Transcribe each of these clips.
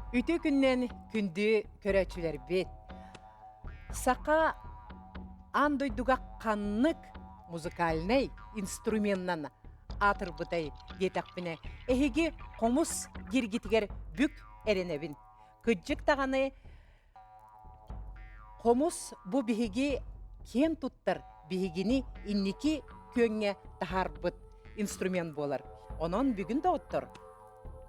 Үтүө күннэн күндү көрөөччүлэрбит! Саха аан дойдуга ханнык музыкальнай инструменынан аатырбытай диэтэхпинэ, эһиги хомус дииргитигэр бүк эрэнэбин. Кырдьык даҕаны Хомус бу биһиги киэн туттар, биһигини инники күөҥҥэ таһаарбыт инструмент буолар. Онон бүгүн доҕоттор,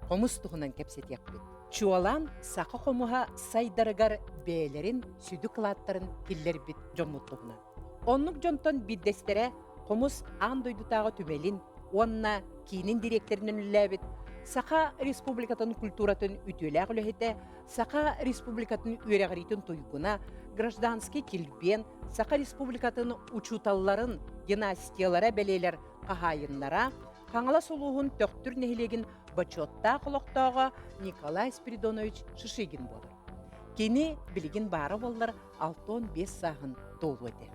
хомус туһунан кэпсэтиэхпит. Чуолаан саха хомуһа сайдарыгар бэйэлэрин сүдү кылааттарын киллэрбит дьоммут туһунан. Оннук дьонтон биирдэстэрэ хомус аан дойдутааҕы түмэлин уонна киинин дириэктэринэн үлэлээбит Саха Республикатын культуратын үтүөлээх үлэһитэ Саха Республикатын үөрэҕириитин туйгуна, гражданский килбиэн, Саха Республикатын учууталларын династиялара бэлиэлэр хаһаайыннара, Хаҥалас улууһун Төхтүр нэһилиэгин бочуоттаах олохтооҕо Николай Спиридонович Шишигин буолар. Кини билигин баара буоллар 65 сааһын туолуо этэ.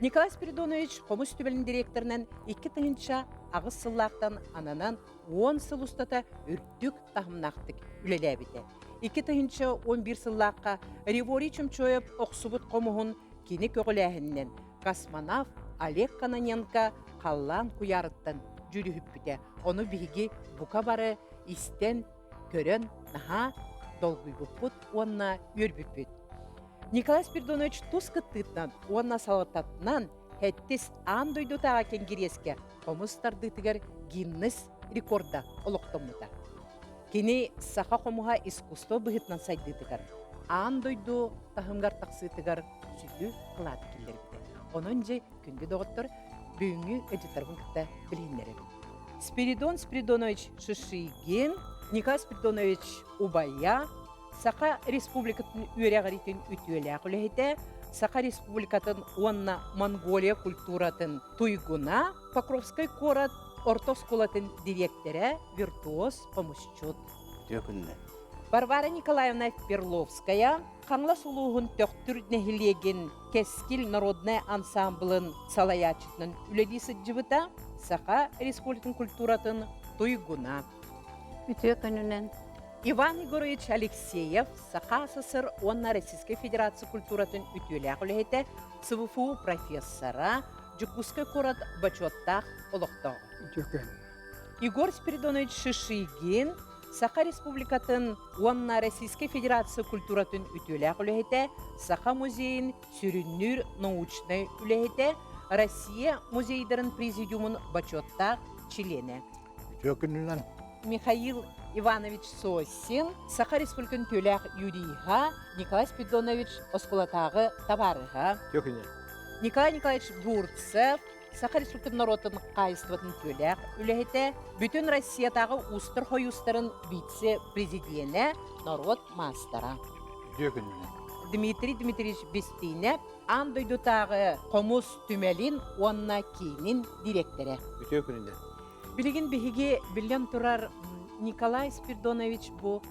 Николай Спиридонович хомус түмэлин директорынан 2008 сыллаахтан ананан 10 сыл устата үрдүк таһымнаахтык үлэлээбитэ. 2011 сыллаахха Реворий Чомчоев охсубут хомуһун кини көҕүлээһининэн космонавт Олег Кононенко халлаан куйаарыттан дьүрүһүппүтэ. Ону биһиги бука бары истэн, көрөн наһаа долгуйбуппут уонна үөрбүппүт. Николай Спиридонович тус кыттыытынан уонна салалтатынан Хэттис аан дойдутааҕы кэнгириэскэ хомус тардыытыгар Гиннес рекорда олохтоммута. Кини саха хомуһа искусство быһыытынан сайдыытыгар, аан дойду таһымыгар тахсыытыгар сүдү кылааты киллэрбитэ. Онон дьэ, күндү доҕоттор, бүгүҥҥү ыалдьыттарбын кытта билиһиннэрэбин. Спиридон Спиридонович Шишигин, Николай Спиридонович Убая, Саха Республикатын үөрэҕириитин үтүөлээх үлэһитэ, Саха Республикатын уонна Монголия культуратын туйгуна, Покровскай куорат орто оскуолатын дириэктэрэ, виртуоз хомусчут. Үтүө күннэ. Варвара Николаевна Перловская Хаҥалас улууһун Төхтүр нэһилиэгин Кэскил народнай ансаамбылын салайааччытынан үлэлии сылдьыбыта, Саха Республикатын культуратын туйгуна. Үтүө күнүнэн. Иван Егорович Алексеев Саха СССР уонна Российскай Федерация культуратын үтүөлээх үлэһитэ, СВФУ профессора, Дьокуускай куорат бочуоттаах олохтооҕо. Үтүө күн. Егор Спиридонович Шишигин Саха Республикатын уонна Российскай Федерация культуратын үтүөлээх үлэһитэ, Саха музейын сүрүннүүр научнай үлэһитэ, Россия музейдарын президиумун бочуоттаах чилиэнэ. Үтүө күнүнэн. Михаил Иванович Сосин, Саха Республикатын үтүөлээх юриһа, Николай Спиридонович оскуолатааҕы табаарыһа. Үтүө күнүнэн. Николай Николаевич Бурцев, Саха Республикатын норуотун хаһаайыстыбатын үтүөлээх үлэһитэ, Бүтүн Россиятааҕы уустар хойуустарын вице-президенэ, норуот маастара. Үтүө күнүнэн. Дмитрий Дмитриевич Бестинэп, аан дойдутааҕы хомус түмэлин уонна киинин дириэктэрэ. Үтүө күнүнэн. Билигин биһиги биллэн турар Николай Спиридонович бу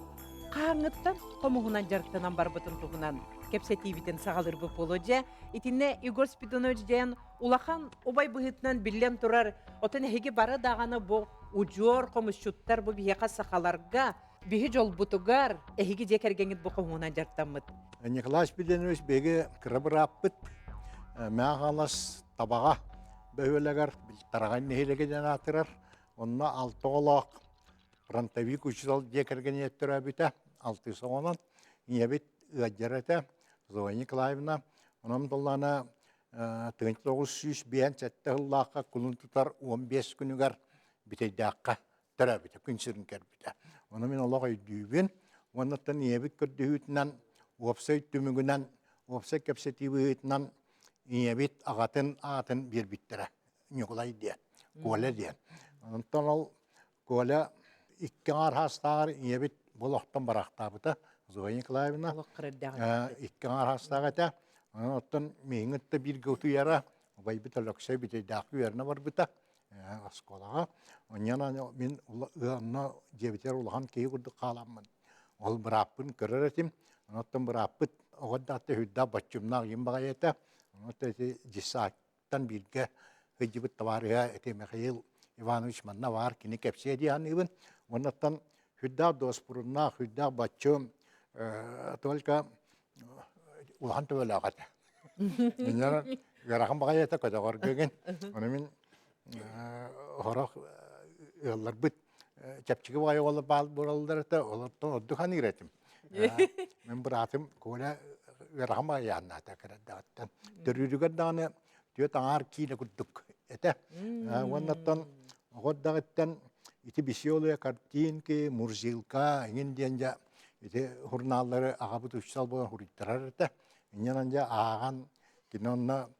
хаһааҥҥыттан хомуһунан дьарыктанан барбытын туһунан кэпсэтиибитин саҕалыырбыт буолуо. Дьэ, итиннэ Егор Спиридонович диэн улахан убай быһыытынан биллэн турар, оттон эһиги бары даҕаны бу удьуор хомусчуттар бу биһиэхэ сахаларга биһи дьолбутугар эһиги дьиэ кэргэҥҥит бу хомуһунан дьарыктаммыт. Николай Спиридонович биһиги кыра бырааппыт Мэҥэ Хаҥалас Табаҕа бөһүөлэгэр Тараҕай нэһилиэгинэн аатырар. Онно алта оҕолоох фронтовик учуутал дьиэ кэргэнигэр төрөөбүтэ. Алтыс оҕонон ийэбит ыалдьар этэ Зоя Николаевна. Онон буоллаҕына 1957 сыллаахха кулун тутар 15 күнүгэр Бүтэйдээххэ төрөөбүтэ, күн сирин көрбүтэ. Ону мин олох өйдүүбүн. Уоннаттан ийэбит көрдөһүүтүнэн, уопсай түмүгүнэн, уопсай кэпсэтии быһыытынан ийэбит аҕатын аатын биэрбиттэрэ. Ньукулай диэн, Коля диэн. Онтон ол Коля икки аҥаар саастааҕар ийэбит бу олохтон бараахтаабыта Зоя Николаевна. Икки аҥаар саастаах этэ. Оттон миигин кытта бииргэ утуйара, убайбыт Өлөксөй Бүтэйдээххэ үөрэнэ барбыта оскуолаҕа. Онньон мин онно дьиэбитигэр улахан киһи курдук хааламмын ол бырааппын көрөр этим. Оттон бырааппыт оҕо эрдэҕиттэн сүрдээх боччумнаах ийэм баҕайы этэ. Оттон ити дьыссааттан бииргэ сылдьыбыт табаарыһа ити Михаил Иванович манна баар, кини кэпсиэ дии саныыбын. Уонна оттон Сүрдээх дуоспуруннаах, сүрдээх баччым, только улахан төбөлөөх этэ. Инньэ ыарахан баҕайы этэ көтөҕөргө гин. Ону мин хорох ыалларбыт чэпчэки баҕайы уола баал буолаллар этэ, олортон ордук ханыыр этим. Мин быраатым Коля ыарахан баҕайы ааннаата кэрэрдэҕиттэн. Төрүүрүгэр даҕаны түөрт аҥаар киилэ курдук этэ. Уоннаттан оҕо эрдэҕиттэн ити веселые картинки, Мурзилка эҥин диэн дьэ ити журналлары аҕабыт учуутал буолан суруйтарар этэ. Инньэнэн дьэ ааҕан кини онно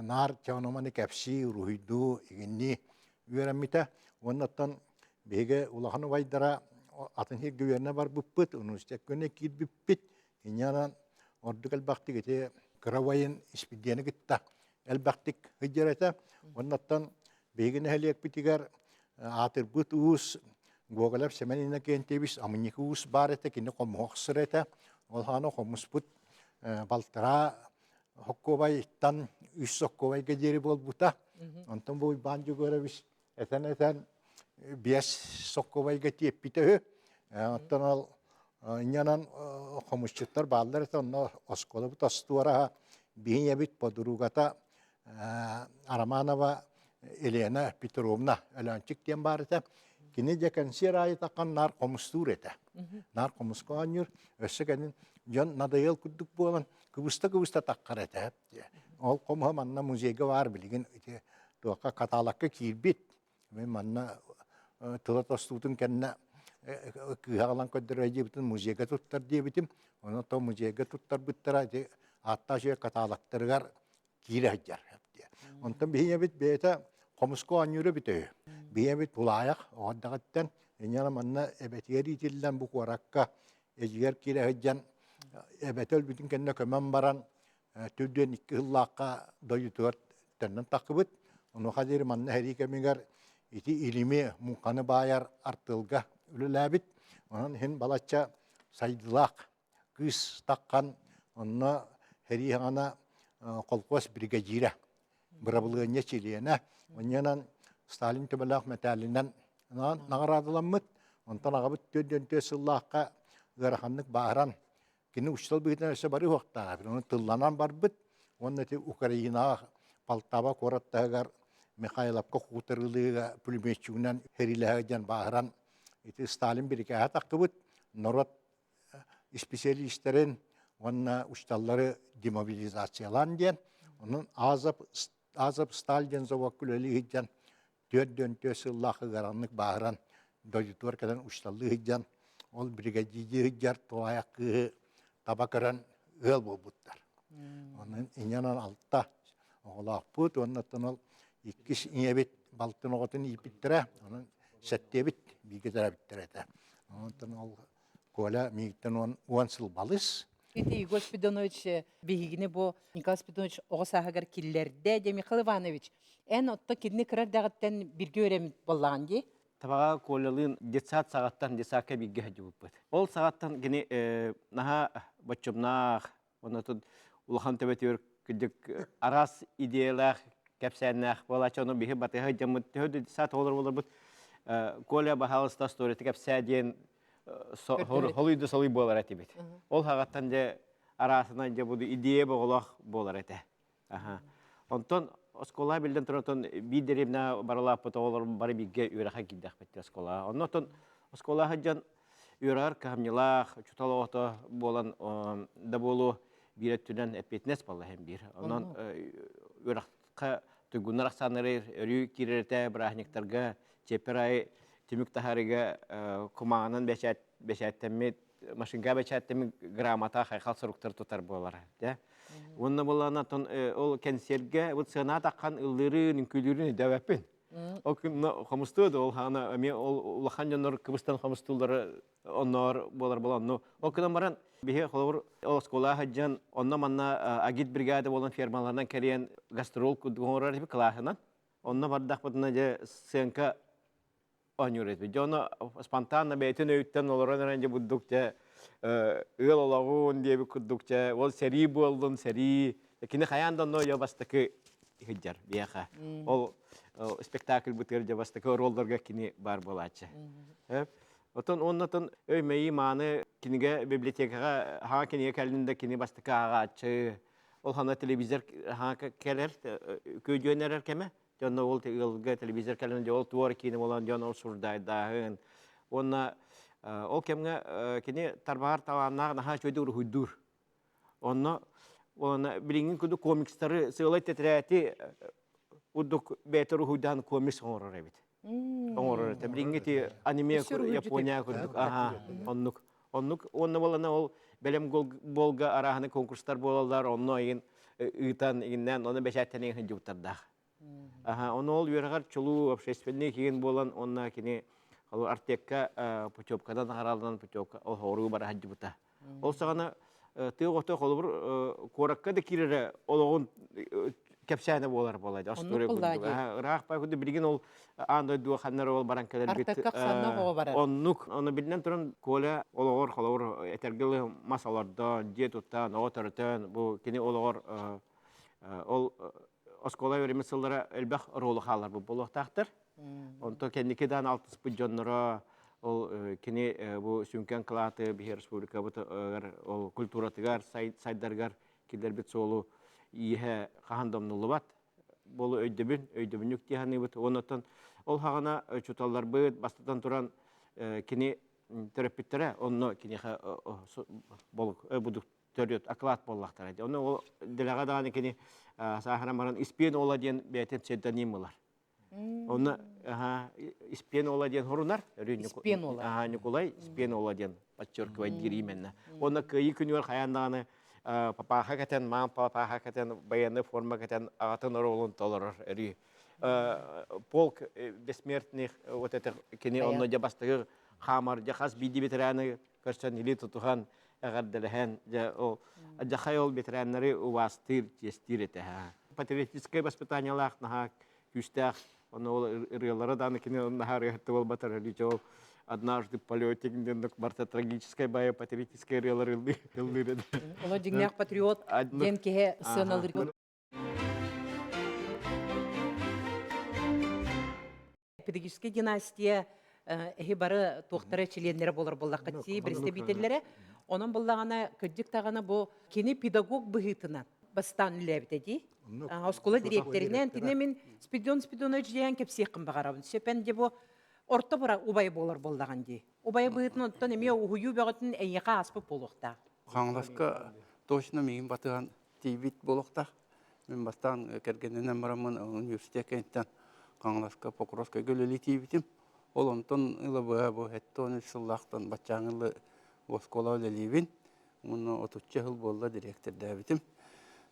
наар чоономаны кэпсии, уруһуйдуу игиннии үөрэммитэ. Уоннаттан биһиги улахан убайдара атын сиргэ үөрэнэ барбыппыт, университекка киирбиппит. Инньэнэн ордук элбэхтик ити кыра убайын Испирдиэни кытта элбэхтик сылдьар этэ. Уоннаттан биһиги нэһилиэкпитигэр аатырбыт уус Гоголев Семен Иннокентьевич Амынньыкы уус баар этэ, кини хомуһу охсор этэ. Ол хаана хомуспут балтараа соккуобайтан үс соккуобайга диэри буолбута. Онтон бу Уйбаан Дьөгүөрэбис этэн-этэн биэс соккуобайга тиэппитэ үһү. Оттон ол инньэнэн хомусчуттар бааллар этэ, онно оскуолабыт остуораһа биһи ийэбит подругата Романова Елена Петровна Өлөөнчүк диэн баар этэ. Кини дьэ кэнсиэр аайы таххан наар хомустуур этэ. Наар хомуска оонньуур. Өссө кэнин дьон надоел курдук буолан кыбыста-кыбыста таххар этэ. Ол хомуһа манна музейга баар билигин ити туохха каталогка киирбит. Мин манна тыла тостуутун кэннэ кыыһа аҕалан көрдөрөр диэбитин музейга туттар диэбитим. Онон то музейга туттарбыттара ити ааттаах үчүгэй каталогтарыгар киирэ сылдьар. Онтон биһиэбит бэйэтэ хомуска оонньуура эбитэ үһү. Биһиэбит тулаайах оҕордаҕыттан инньэ манна эбэтигэр иитиллэн бу куоракка эдьигээр киирэ сылдьан эбэтэ өлбүтүн кэннэ көмөн баран түрдүөн икки сыллаахха дойдутугар төннөн таххыбыт. Онуоха диэри манна сэрии кэмигэр ити илими муҥханы баайар артыалга үлэлээбит. Онон иһин балачча сайдыылаах кыыс таххан онно сэрии саҕана колхоз биригэдьиирэ, бырабылыанньа чилиэнэ. Онньонон Сталин төбөлөөх мэтээлинэн наҕараадаламмыт. Онтон аҕабыт 44 сыллаахха ыараханнык бааһыран Кини учуутал быһыытынан өссө бары уһуктаах, ону тылланан барбыт уонна ити Украинаҕа Полтава куорат таһыгар Михайловка хуторылыыга пулеметчигынан сэриилэһэ диэн бааһыран ити Сталин бирикээһэ таххыбыт норуот исписэлиистэрин уонна учууталлары демобилизациялаан диэн онон Азов Азов Сталь диэн заводка үлэлии сылдьан 44 сыллаах ыараннык бааһыран дойдутугар кэлэн учууталлыы сылдьан ол биригэдьиирдии сылдьар тулаайах кыыһы таба көрөн ыал буолбуттар. Онон инньэнэн алта оҕолоохпут уонна оттон ол иккис ийэбит балтын оҕотун ииппиттэрэ, онон сэттиэбит бииргэ төрөөбүттэр этэ. Онтон ол Коля миигиттэн 10 сыл балыс. Ити Егор Спиридонович биһигини бу Николай Спиридонович оҕо сааһыгар киллэрдэ дьэ Михаил Иванович эн отто кинини кыра эрдэҕиттэн бииргэ үөрэммит буоллаҕын дии Табаҕа Колялыын детсад саҕаттан детсадка бииргэ сылдьыбыппыт. Ол саҕаттан кини наһаа боччумнаах, оннотун улахан төбөтүгэр кырдьык араас идеялаах, кэпсээннээх буолааччы. Ону биһи батыһа сылдьаммыт, төһө да детсад оҕолор буоларбыт, Коля баһаалыста сторита кэпсээ диэн холуйда солуй буолар этибит. Ол хаҕаттан дьэ араасынан дьэ буду идея боҕолоох буолар этэ. Аха. Онтон оскуола биллэн туран биир дэриэбинэ барылааппыт оҕолор бары бииргэ үөрэххэ киирдэхпит оскуолаҕа. Онно оттон оскуолаҕа сылдьан үөрэҕэр кыһамньылаах, учуутал оҕото буолан да буолуо биир өттүнэн эппиэтинэс буолла иһин биир. Онон үөрэххэ туйгуннар ахсааннары өрүү киирэр этэ бырааһынньыктарга чиэппэр аайы түмүк таһаарыыга кумааҕынан бэчээттэммит машинка бэчээттэммит грамота хайхал суруктар тутар буолара дэ уонна буоллаҕына оттон ол кэнсиэргэ вот сыанаҕа таххан ыллыырын үҥкүүлүүрүн өйдөөбөппүн ол күн хомустуо да ол хаана эмиэ ол улахан дьоннор кыбыстан хомустууллара онноор буолар буолан онну ол гынан баран биһи холобур ол оскуолаҕа сылдьан онно манна агит бригада буолан фермаларынан кэлиэн гастрол курдук оҥорор этибит кылааһынан онно бардахпытына дьэ сценка оонньуур этибит. Дьэ ону спонтанно бэйэтин өйүттэн олорон эрэн дьэ бурдук дьэ ыал олоҕун диэбит курдук дьэ ол сэрии буоллун сэрии кини хайаан да онно дьэ бастакы сылдьар биһиэхэ. Ол спектакльбытыгар дьэ бастакы оруолларга кини баар буолааччы. Отон оннотон өй-мэйии мааны кинигэ библиотекаҕа хаҥа кинигэ кэллин да кини бастакы ааҕааччы. Ол хана телевизор хаҥа кэлэр күөдьүөн эрэр кэмэ. Дьонно ол ыалга телевизор кэлэн дьэ ол туор киинэ буолан дьон ол сурдайдааһын. Уонна ол кэмҥэ кини тарбаҕар талааннаах наһаа үчүгэйдик уруһуйдуур. Онно уонна билиҥҥи курдук комикстары сыалай тэтэрээти курдук бэйэтэ уруһуйдаан комикс оҥорор эбит. Оҥорор этэ. Билиҥҥи ити аниме Япония курдук. Аха, оннук. Оннук уонна буолана ол бэлэм буолга арааһына конкурстар буолаллар, онно игин ыытан игиннээн онно бэчээттэнэн сылдьыбыттардаах. Аха, ону ол үөрэҕэр чулуу общественный киин буолан уонна кини Артекка путевкадан харалынан путевка оһооруу бара сылдьыбыта. Ол саҕана тыа оҕото холобур куоракка да киирэрэ олоҕун кэпсээнэ буолар буолла остуоруйа курдук. Ыраах бай курдук билигин ол аан дойдуга ханнар ол баран кэлэрбит. Артекка ханна оҕо барар. Оннук. Ону биллэн туран Коля олоҕор холобур этэргэ мас олордон, дьиэ туттан, оҕо төрөтөн бу кини олоҕор ол оскуола үөрэммит сыллара элбэх оруолу хаалларбыт буолуохтаахтар. Онтон кэнники даан алтыспыт дьонноро ол кини бу сүҥкэн кылааты биһи республикабытыгар ол культуратыгар сайдарыгар киллэрбит суолу ииһэ хаһан да умнуллубат буолу өйдөбүн өйдөбүнньүк дии саныыбыт. Оннуттан ол хаҕана учууталларбыт бастатан туран кини төрөппүттэрэ онно киниэхэ будук төрүт акылаат буоллахтара. Ону ол дэлэҕэ даҕаны кини сааһыран баран Испиэн уола диэн бэйэтин псевдоним ылар. Онно Испиэн уола диэн хорунар. Испиэн уола. Ньукулай Испиэн уола диэн подчеркивать диир именно. Онно кыайыы күнүгэр хайаан даҕаны папаха кэтэн, маам папаха кэтэн, военный форма кэтэн аҕатын оруолун толорор өрүү. Полк бессмертных вот это кини онно дьэ бастакы хаамар дьэ хас биирдии ветераны көрсөн илии тутуһан эҕэрдэлэһэн дьэ ол дьахай ол ветераннары убаастыыр чиэстиир этэ патриотическай воспитаниелаах наһаа күүстээх ону ол ырыалара дааны кини наһаа ырыаһытты буолбатар өлүүчэ ол однажды в полете диэн барыта трагическай баайа патриотическай ырыалар ыллыыр этэ Оло дьиҥнээх патриот диэн киһи сыаналыыр Педагогическая династия эһи бары туохтара чилиэннэрэ буолар буоллахха тии представителлэрэ. Онон буллаҕына кырдьык даҕаны бу кини педагог быһыытынан бастаан үлээбитэ дии. Оскуола дириэктэринэн тинэ мин Спиридон Спиридонович диэн кэпсиэххин баҕарабын. Сөпен де бу орто бура убай буолар буоллаҕын дии. Убай быһыытынан оттон эмиэ уһуйуу бөҕөтүн эйиэхэ ааспыт буолуохтаах. Хаҥаласка точно миигин батыһан тиийбит буолуохтаах. Мин бастаан кэргэнинэн бараммын университет кэнниттэн Хаҥаласка Покровскайга үлэлии тиийбитим. Ол онтон ыла быһа бу 73 сыллаахтан баччааҥы ыла оскуола үлэлиибин. Уонна отучча сыл буолла дириэктэрдээбитим.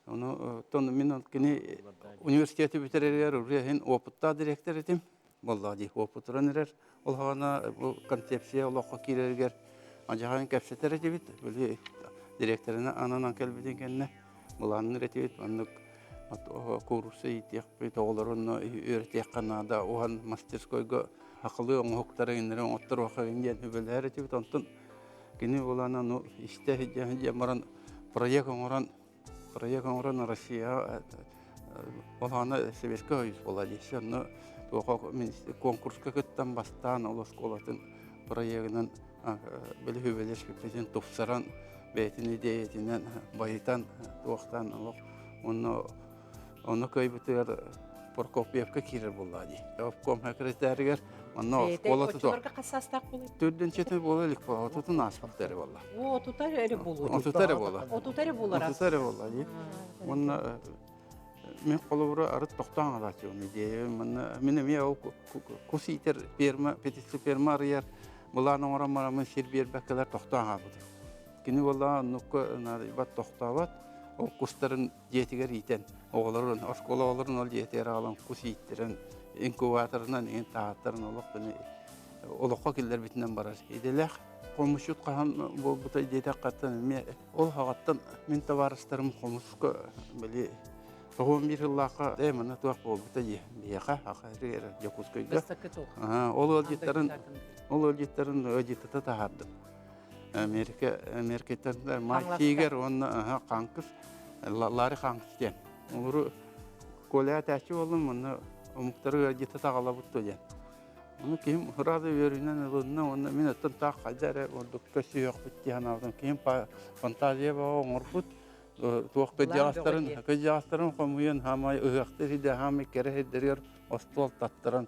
Ону оттон мин кини университеты бүтэрэригэр уже иһин опыттаах дириэктэр этим. Буоллаҕа дии, опытыран эрэр. Ол саҕана бу концепция олоххо киирэригэр адьаһан кэпсэтэр этибит. Били дириэктэринэн ананан кэлбитин кэннэ былаанныыр этибит. Маннык куурусса иитиэхпит, оҕолорун үөрэтиэххэ наада. Уһан мастерскойга сахалыы оҥоһуктары иннэри оҥотторуохха диэн сүбэлэһэр этибит. Онтон кини буолаана ну истэ сылдьан баран проект оҥорон проект оҥорон Россияҕа ол аана Советскай Союз буолла дии. Онно туоха конкурска кыттан бастаан ол оскуолатын проегынан били хүбэлэспиппитин тупсаран бэйэтин идиэйэтинэн байытан туохтаан олох онно Ону кыайбытыгар Прокопьевка киирэр буоллаҕа дии. Обком секретарыгар онно оскуола туту. Оччолорго хас саастаах буолуй? Төрдүнчэтэ буола илик буола, отутун ааспакта эрэ буолла. О, отута эрэ буолуо. Отута эрэ буола. Отута эрэ буолар. Отута эрэ буолла дии. Уонна мен холобура арыт тохтоон алааччыбын идея. Манна мин эмиэ ол кус иитэр ферма, птицеферма арыйар былаан оҥорон бараммын сир биэрбэккэлэр тохтоон хаалбытым. Кини буоллаҕа оннукка наадыйбат тохтообот. Ол кустарын дьиэтигэр иитэн, оҕолорун, оскуола оҕолорун ол дьиэтигэр аҕалан кус ииттэрэн, инкубаторынан иҥин таһааттаран олох олоххо киллэрбитинэн барар идэлээх. Хомусчут хаһан буолбута диэтэххэ эмиэ ол хаҕаттан мин табаарыстарым хомуска били 91 сыллаахха ээ манна туох буолбута дии биһиэхэ аха Дьокуускайга ол ыалдьыттарын ол ыалдьыттарын ыалдьыттата таһаардым Америка Америкаттан Майк Тигер уонна Хаҥкыс Ларри Хаҥкыс диэн. Олору Коля этээччи буоллум, онно омуктары ыалдьыта таҕалабыт дуо диэн. Ону киһим сразу үөрүүнэн ылынна уонна мин оттон таах хайда эрэ ордук көрсүһүөхпүт дии санаабытым. Киһим фантазия бөҕө оҥорбут, туох кыдьаҕастарын кыдьаҕастарын хомуйан хаамай ыһыахтыыр сирдэ хаамай кэрэ сирдэригэр остуол таттаран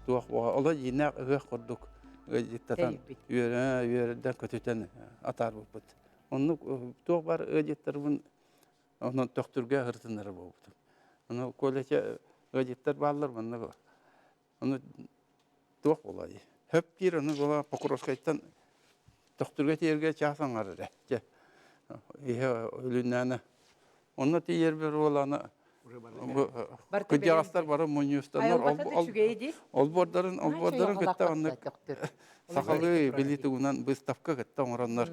туох оло дьиинээх ыһыах курдук ыалдьыттатан үөрэ үөрдэн көтүтэн атаарбыппыт. Оннук туох бар ыалдьыттарбын онон төхтүргэ ырытыннара буолбутум. Ону Коля ыалдьыттар бааллар манна Ону туох буолуой? Хөп диир ону буола Покровскайтан Төхтүргэ тиийэргэ чаас аҥар эрэ. Чэ, иһэ үлүннээнэ. Онно тиийэрбэр уоланы кырдьаҕастар бары мунньустаннар олбуордарын олбуордарын кытта оннук сахалыы билии тугунан выставка кытта оҥороннор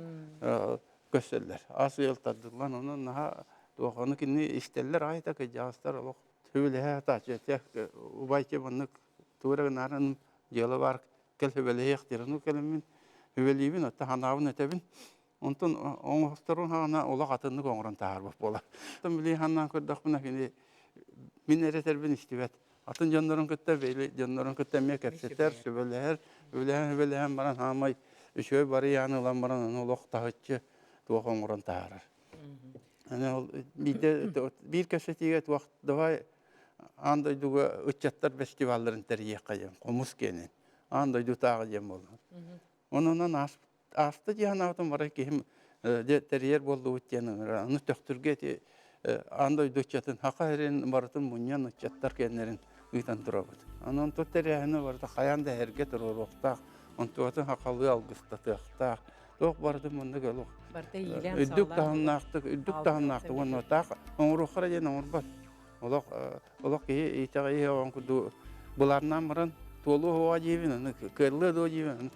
көсөллөр. Ас ыал тардыллан онон наһаа туох ону кини истэллэр аайта кырдьаҕастар олох Сөбүлэһэ сатааччы убай маннык тугу эрэ гынаарын дьыала баар кэл сөбүлэһиэх диир. Ону кэлэммин сүбэлиибин, оттон санаабын этэбин. Онтон оҥосторун хаҕына олох атыннык оҥорон таһаарбат буолар. Оттон били санаан көрдөхпүнэ кини мин эрэ этэрбин истибэт. Атын дьоннорун кытта били дьоннорун кытта эмиэ кэпсэтэр, сүбэлэһэр, сүбэлэһэн сүбэлэһэн баран хаамай үчүгэй барыйааны ылан баран ону олох таһыччы туох оҥорон таһаарар. Аны ол биирдэ биир кэпсэтиигэ туох давай аан дойдуга ыччаттар фестивалларын тэрийиэххэ диэн хомус киэнин аан дойдутааҕы диэн буолла. Онон ааста дии санаабытым бары киһим дьэ тэрийэр буоллубут диэн ыҥыра. Аны Төхтүргэ ити аан дойду ыччатын Саха сирин барытын мунньан ыччаттар киэннэрин ыытан турабыт. Онон тут тэрээһини барыта хайаан да эһэргэ туруоруохтаах, онтугатын сахалыы алгыстатыахтаах. Туох барытын маннык олох үрдүк таһымнаахтык, үрдүк таһымнаахтык уонна таах оҥоруоххара диэн оҥорбот. Олох олох киһи итэҕэйи оҕон курдук былааннаан баран туолуо оҕо диибин, аны кыаллыа дуо диибин,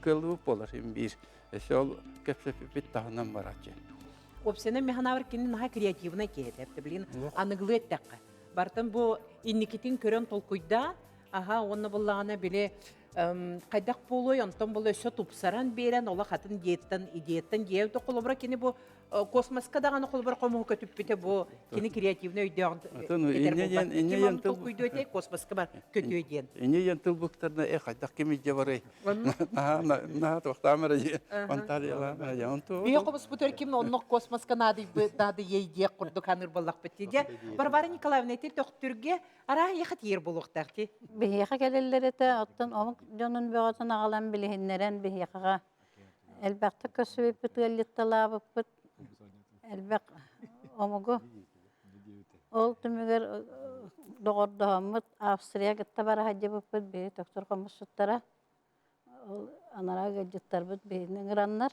кыаллыбыт буолар син биир. Өссө ол кэпсэппиппит таһынан барааччы. Уопсайынан механавр кини наһаа креативнай киһи этэ. Блин, аныгылыы эттэххэ. Бартан бу инникитин көрөн толкуйдаан, аха уонна буллаҕына били хайдах буолуой, онтон була өссө тупсаран биэрэн, олох атын идеяттан идеяттан дьиэ холобура кини бу космоска даҕаны холобура хомуһу көтүппүтэ бу кини креативный өйдөөх этэр буолбат. Ким ону толкуйдуо этэй космоска бар көтүө диэн. Инньэ диэн тыл быктарына э хайдах ким илдьэ барый? Наһаа туохтаам эрэ фантазиялаам эрэ онту. Биһи хомуспутугар ким оннук космоска наадыйыай диэх курдук саныыр буоллахпыт дии. Варвара Николаевна ити Төхтүргэ арааһыйаха тиийэр буолуохтаах дии. Биһиэхэ кэлэллэр этэ, оттон омук дьонун бөҕөтүн аҕалан билиһиннэрэн биһиэхэҕэ элбэхтик көрсүбүппүт, ыалдьытталаабыппыт, элбэх омугу. Ол түмүгэр доҕордоһоммут Австрия кытта бара сылдьыбыппыт, биһиги төхтүр хомусчуттара. Ол анараа ыалдьыттарбыт биһигини ыҥыраннар.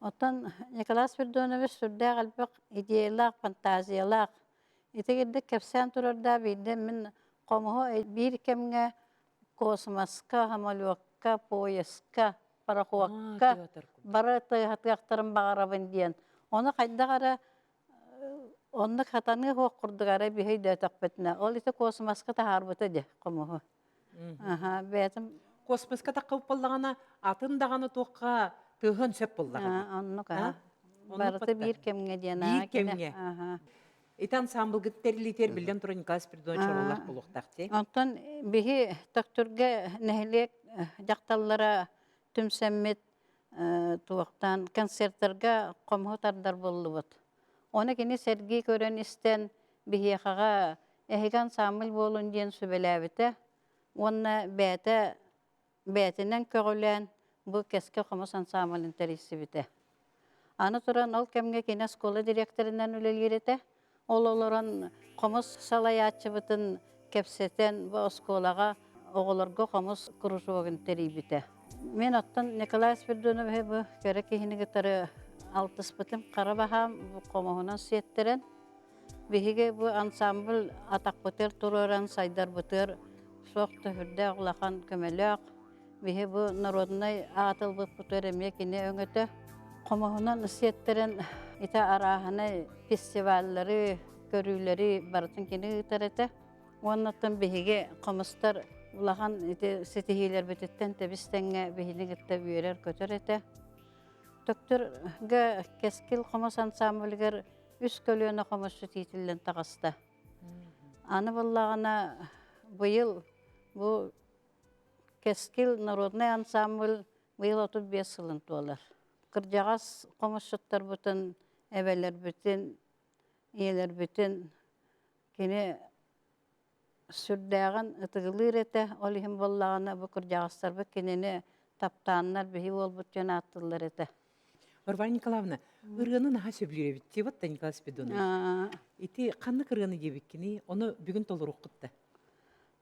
Оттон Николай Спиридонович сүрдээх элбэх идеялаах, фантазиялаах. Итигирдик кэпсээн турардаах биирдэ мин хомуһу биир кэмҥэ космоска, самолекка, поездка, пароходка бары тыаһатыахтарын баҕарабын диэн. Ону хайдах эрэ оннук хатаныа суох курдук арай биһи өйдөөтөхпүтүнэ ол ити космоска таһаарбыта дии хомуһу. Аха бэйэтин Космоска таххыбыт буоллаҕына атын даҕаны туохха тыаһыан сөп буоллаҕа дии. Оннук аа. Барыта биир кэмҥэ диэн Биир кэмҥэ. Ити ансаамбылгыт тэриллиитигэр биллэн туран Николай Спиридонович оруоллаах буолуохтаах дии. Онтон биһи Төхтүргэ нэһилиэк дьахталлара түмсэммит туохтаан концертарга хомуһу тардар буоллубут. Ону кини сэргии көрөн истэн биһиэхэҕэ эһиги ансаамбыл буолун диэн сүбэлээбитэ уонна бэйэтэ бэйэтинэн көҕүлээн бу Кэскил хомус ансаамбылын тэрийсибитэ. Аны туран ол кэмҥэ кини оскуола дириэктэринэн үлэлиир этэ. Ол олорон хомус салайааччыбытын кэпсэтэн бу оскуолаҕа оҕолорго хомус кружогун тэрийбитэ. Мин оттон Николай Спиридоновиһы бу кэрэ киһини кытары алтыспытым хара баһаам бу хомуһунан сиэттэрэн Биһиги бу ансамбль атахпытыгар туруоран сайдарбытыгар суох да сүрдээх улахан көмөлөөх. Биһи бу народнай аат ылбыппытыгар эмиэ кини өҥөтө. Хомуһунан сиэттэрэн ити арааһынай фестиваллары, көрүүлэри барытын кини ыытар этэ. Уоннаттан биһиги хомустар улахан ити ситиһиилэрбититтэн тэбис-тэҥҥэ биһини кытта үөрэр-көтөр этэ. Төктөргө Кэскил хомус ансамблыгар үс көлүөнэ хомусчут иитиллэн таҕыста. Аны буоллаҕына быйыл бу Кэскил народнай ансамбль быйыл 35 сылын туолар. Кырдьаҕас хомусчуттарбытын, эбэлэрбитин, ийэлэрбитин кини сүрдээҕин ытыгылыыр этэ. Ол иһин буоллаҕына бу кырдьаҕастарбыт кинини таптааннар биһи уолбут диэн ааттыыллар этэ. Варвара Николаевна, ырыаны наһаа сөбүлүүр эбит дии вот Николай Спиридонович. Ити ханнык ырыаны диэбиккиний? Ону бүгүн толоруоххут да?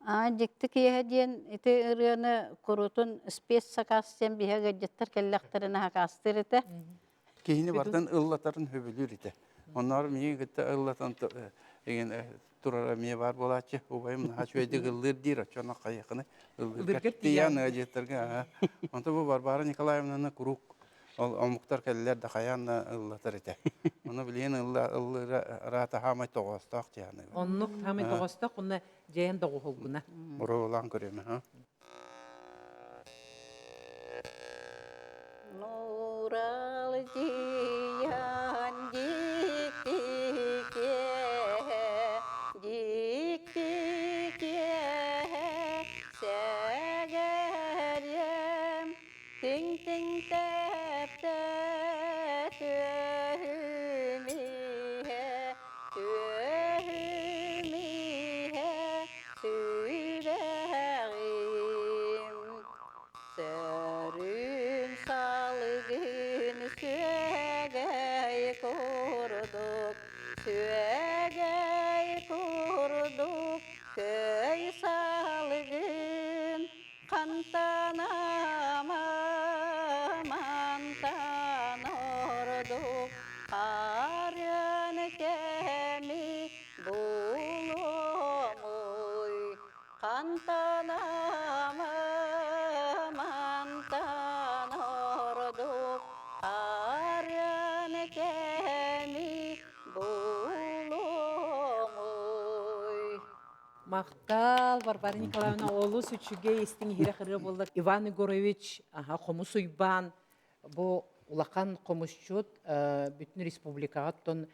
Аа, дьикти киэһэ диэн ити ырыаны курутун спецсакаас диэн биһиги ыалдьыттар кэллэхтэринэ сакаастыыр этэ. Киһини барытын ыллатарын сөбүлүүр этэ. Онноор миигин кытта ыллатан эгин турара эмиэ баар буолааччы. Убайым наһаа үчүгэйдик ыллыыр диир, оччоно хайыахыны ыллыырга тиийэн ыалдьыттарга. Онто бу Варвара Николаевнаны куруук ол омуктар кэллэр да хайаан да ыллатар этэ. Ону билигин ылла ыллыыра араата хаамай тоҕоостоох диэн. Оннук хаамай тоҕоостоох уонна дьэйэн доҕуһулгуна. Боруобалаан көрүөм ha. Нуралдьыйан дьикти киэһэ, дьикти киэһэ сэгэриэм, Тиҥ-тиҥ тэптэ түөһүм иһэ, түөһүм иһэ сүрэҕим. Сөрүүн салгын сүөгэй курдук, сүөгэй курдук көй салгын Хантан ама мантан ордук хаарыан кэми булуомуй. Хантан ама мантан ордук хаарыан кэми булуомуй. Махтал, Варвара Николаевна, олус үчүгэй истиҥ иһирэх ырыа буолла. Иван Егорович, аха, хомус уйбаан, бу улахан хомусчут бүтүн республикаҕа оттон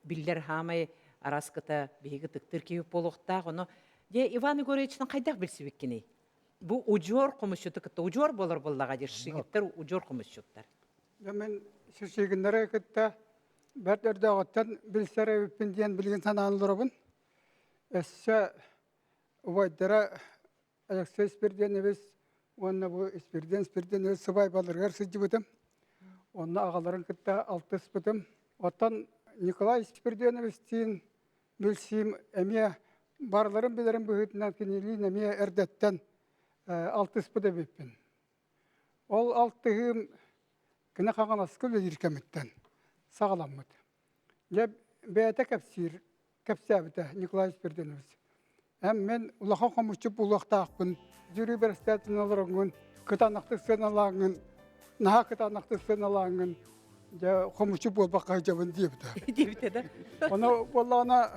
биллэр хаамай араскыта биһиги ытыктыыр киһи буолуохтаах. Ону дьэ Иван Егоровичтан хайдах билсибиккиний? Бу удьуор хомусчуту кытта удьуор буолар буоллаҕа дии, шигиттэр удьуор хомусчуттар. Дьэ мин Шишигиннэри кытта бэрт өрдөөҕүттэн билсэр эбиппин диэн билигин санаан олоробун. Өссө убайдара Алексей Спирденович уонна бу Спирден Спирденович сыбаайбаларыгар сылдьыбытым. Онно аҕаларын кытта алтыспытым. Оттон Николай Спирденовичтиин билсиим эмиэ барыларын билэрим быһыытынан кинилиин эмиэ эрдэттэн алтыспыт эбиппин. Ол алтыһыым кини Хаҥаласка үлэлиир кэмиттэн саҕаламмыт. Дьэ, бэйэтэ кэпсиир, кэпсээбитэ Николай Спиридонович. Эн мин улахан хомусчут буолуохтаахпын, жюри бэрэстээтин олороҥҥун, кытаанахтык сыаналааҥҥын, наһаа кытаанахтык сыаналааҥҥын, дьэ, хомусчут буолбакка сылдьабын диэбитэ. Диэбитэ да? Ону буоллаҕына,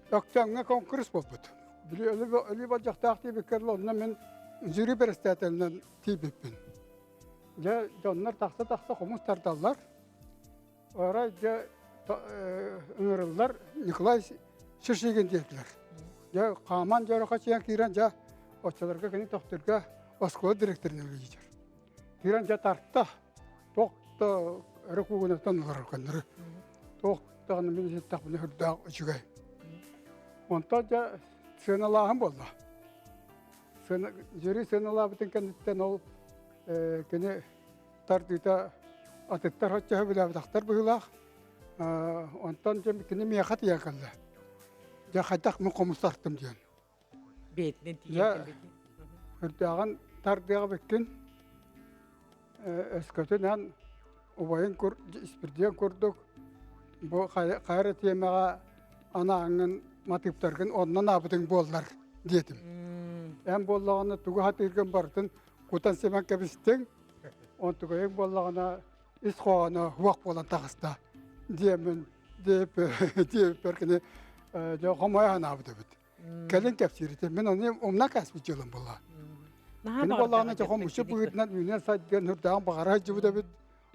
Өктөөҥҥө конкурс буолбут. Били өлүү болдьохтоох диэбиккэ дылы, онно мин жюри бэрэстээтэлинэн тиийбиппин. Дьэ, дьоннор тахса-тахса хомус тардаллар. Арай дьэ ыҥырыллар Николай Шишигин диэтилэр. Дьэ хааман дьоро чиэн киирэн дьэ оччолорго кини Төхтүргэ оскуола директорын үлэлиир. Киирэн дьэ тарта. Туох да өрө куугунаттан олорор көннөрү. Туох даҕаны мин иһиттэхпинэ үрдээх үчүгэй. Онтон дьэ сыаналааһын буолла. Сыана, жюри сыаналаабытын кэнниттэн ол кини тардыыта атыттар оччо билээбэтэхтэр быһыылаах. Онтон дьэ кини миэхэ тиийэн кэллэ. Дьэ хайдах мин хомус тартым диэн. Бэйэтинэн тиийэн кэлбит. Үрдээҕин тардыаҕа бүккүн. Өскөтүн эн убайын кур Испирдиэн курдук бу хайа эрэ тиэмэҕэ анааҥҥын матыыптаргын онно анаабытыҥ буоллар диэтим. Эн буоллаҕына тугу сатыыргын барытын кутан симэн кэбистиҥ, онтукайыҥ буоллаҕына ис хоһооно уох буолан таҕыста диэммин диэбиппэр кини дьэ хомойо санаабыт эбит. Кэлин кэпсиир этим. Мин ону умна кээспит дьыалам буолла. Кини буоллаҕына дьэ хомусчу быһыытынан үүнэн сайдыан үрдээҕин баҕара сылдьыбыт эбит.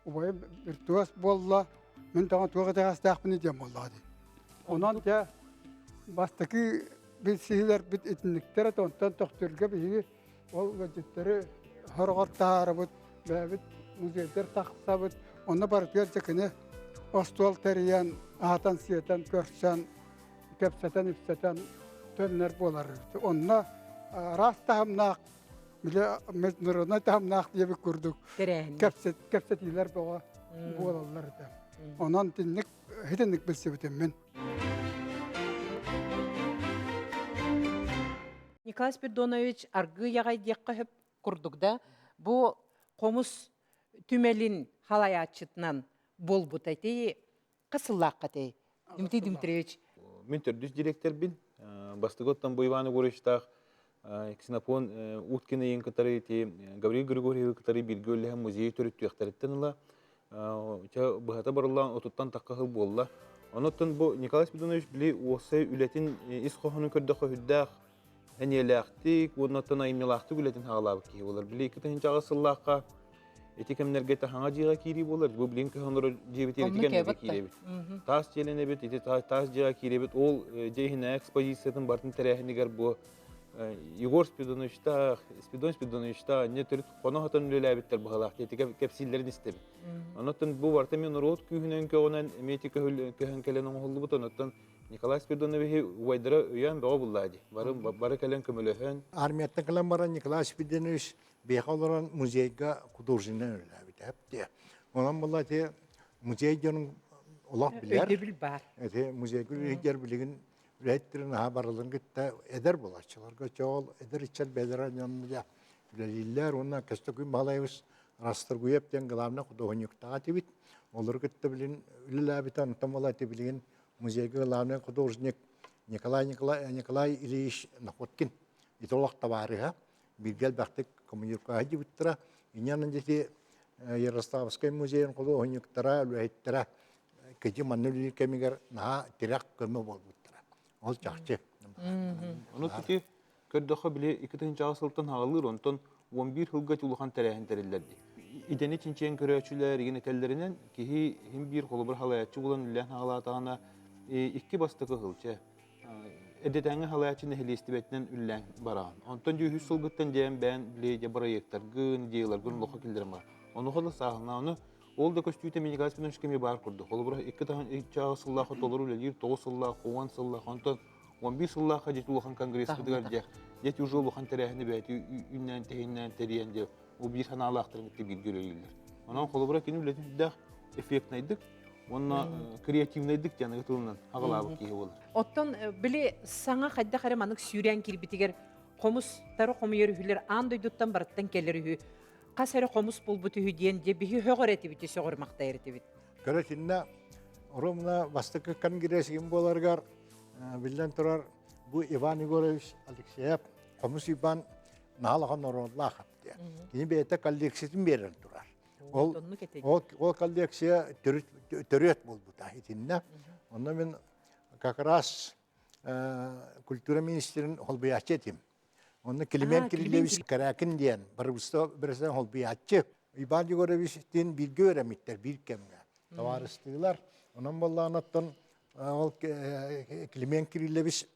Убайым виртуоз буолла. Мин даҕаны туох итэҕэстээхпиний диэн буоллаҕа дии. Онон дьэ бастакы билсиһиилэрбит итинниктэр этэ. Онтон Төхтүргэ биһиги. Ол ыалдьыттары сороҕор таһаарабыт, бэйэбит музейдар тахсабыт. Онно барытыгар дьэ кини остуол тэрийэн, аһатан-сиэтэн, көрсөн, кэпсэтэн-ипсэтэн төннөр буолар. Онно араас таһымнаах, били международнай таһымнаах диэбит курдук кэпсэтиилэр бөҕө буолаллар этэ. Онон итинник итинник билсибитим мин. Николай Спиридонович аргыый аҕай диэххэ сөп курдук да, бу хомус түмэлин халайааччытынан буолбута ити хас сыллаахха этэй? Дмитрий Дмитриевич. Мин төрдүс директорбин. Бастакы оттон бу Иван Егоровичтаах Ксенофон Уткин ыйын кытары ити Гаврил Григорьевы кытары бииргэ үлэлэһэн музей төрүттүөхтэриттэн ыла Чэ, быһата барыллаан отуттан тахха сыл буолла. Онуттан бу Николай Спиридонович били уопсай үлэтин ис хоһоонун көрдөххө сүрдээх эниэлээхтик уонна айымньылаахтык үлэтин хаалаабыт киһи буолар. Били 2008 сыллаахха ити кэмнэргэ таһаҥа дьиэҕэ киирии буолар. Бу билин көһөн олорор дьиэбитигэр ити кэмнэргэ киирэбит. Таас дьиэлэнэбит, ити таас дьиэҕэ киирэбит. Ол дьиэ иһинээҕи экспозициятын барытын тэрээһинигэр бу Егор Спиридоновичтаах, Спиридон Спиридоновичтаах анньа төрүт хоно-хотон үлэлээбиттэр быһалаах ити кэпсииллэрин истэбин. Онон бу барыта эмиэ норуот күүһүнэн көҕүнэн эмиэ ити көһөн кэлэн оҥоһуллубут. Онон Николай Спиридоновиһы убайдара өйөөн бөҕө буллаа дии. Бары, бары кэлэн көмөлөһөн. Армияттан кэлэн баран Николай Спиридонович биһиэхэ олорон музейга художественнай үлэлээбитэ. Онон буолла ити музей дьонун олох билэр. Өйдөбүл баар. Ити музейга үлэлиир билигин үлэһиттэрин наһаа барыларын кытта эдэр буолааччыларга чоол эдэр ыччат бэйэлэрэ дьонно үлэлииллэр уонна Көстөкүүн Баһылайабыс Расторгуев диэн главный художниктаах этибит. Олору кытта билин үлэлээбитэ онтон буола ити билигин музейга главный художник Николай Николай, Николай Ильич Находкин ити олох табаарыһа бииргэ элбэхтик коммуникация дибиттара. Инньэ ити Ярославскай музейын художниктара, үлэһиттэрэ кыдьы манна үлэлиир кэмигэр наһаа тирэх көмө буолбуттара. Ол чахчы. Ону ити көрдөххө били 2008 сылтан хаҕалыыр, онтон 11 сылга улахан тэрээһин тэриллэр дии. Идэни чинчийэн көрөөччүлэр игин этэллэринэн киһи иһин биир холобур халайааччы булан үлэлээн хаҕалаатаҕына икки бастакы сыл чэ эдэтээҥҥи халайааччы нэһилиэстибэтинэн үлэлээн бараҕын. Онтон дьэ үһүс сылгыттан дьээн бэйэн били дьэ бырайыактаргын, идеяларгын олоххо киллэрэн бар. Онуоха да сааһылаан ону Ол да көстүүтэ Николай Спиридонович кэми баар курдук. Холобура, 2 сыллаах толору үлэлиир, 9 сыллаах, 10 сыллаах, онтон 11 сыллаахха дьэ улахан конгресспытыгар дьэ, дьэ уже улахан тэрээһини бэйэти үүннээн тэһиннээн тэрийэн дьэ ол биир санаалаахтарын кытта бииргэ үлэлииллэр. Онон холобура кини үлэтин үрдээх эффектнайдык уонна креативнайдык диэн аныгы тылынан аҕалаабыт киһи буолар. Оттон били саҥа хайдах эрэ маннык сүүрээн киирбитигэр хомустары хомуйар үһүлэр аан дойдуттан барыттан кэлэр үһү. Хас эрэ хомус булбут үһү диэн дьэ биһи сөҕөр этибит, сөҕөр махтайар этибит. Көрө итиннэ ровно бастакы конгресс ким буоларыгар биллэн турар бу Иван Егорович Алексеев хомус Иван наһаа норуотлаах диэн. Кини бэйэтэ коллекциятын биэрэн турар. Ол, ол, ол коллекция төрүт буолбута итиннэ. Онно мин как раз культура министрин холбуйааччы этим. Онно Климент Кириллович Каракин диэн барыбыста президент холбуйааччы Иван Егорович диэн бииргэ үөрэммиттэр биир кэмҥэ табаарыстыылар. Онон буоллаҕына ол Климент Кириллович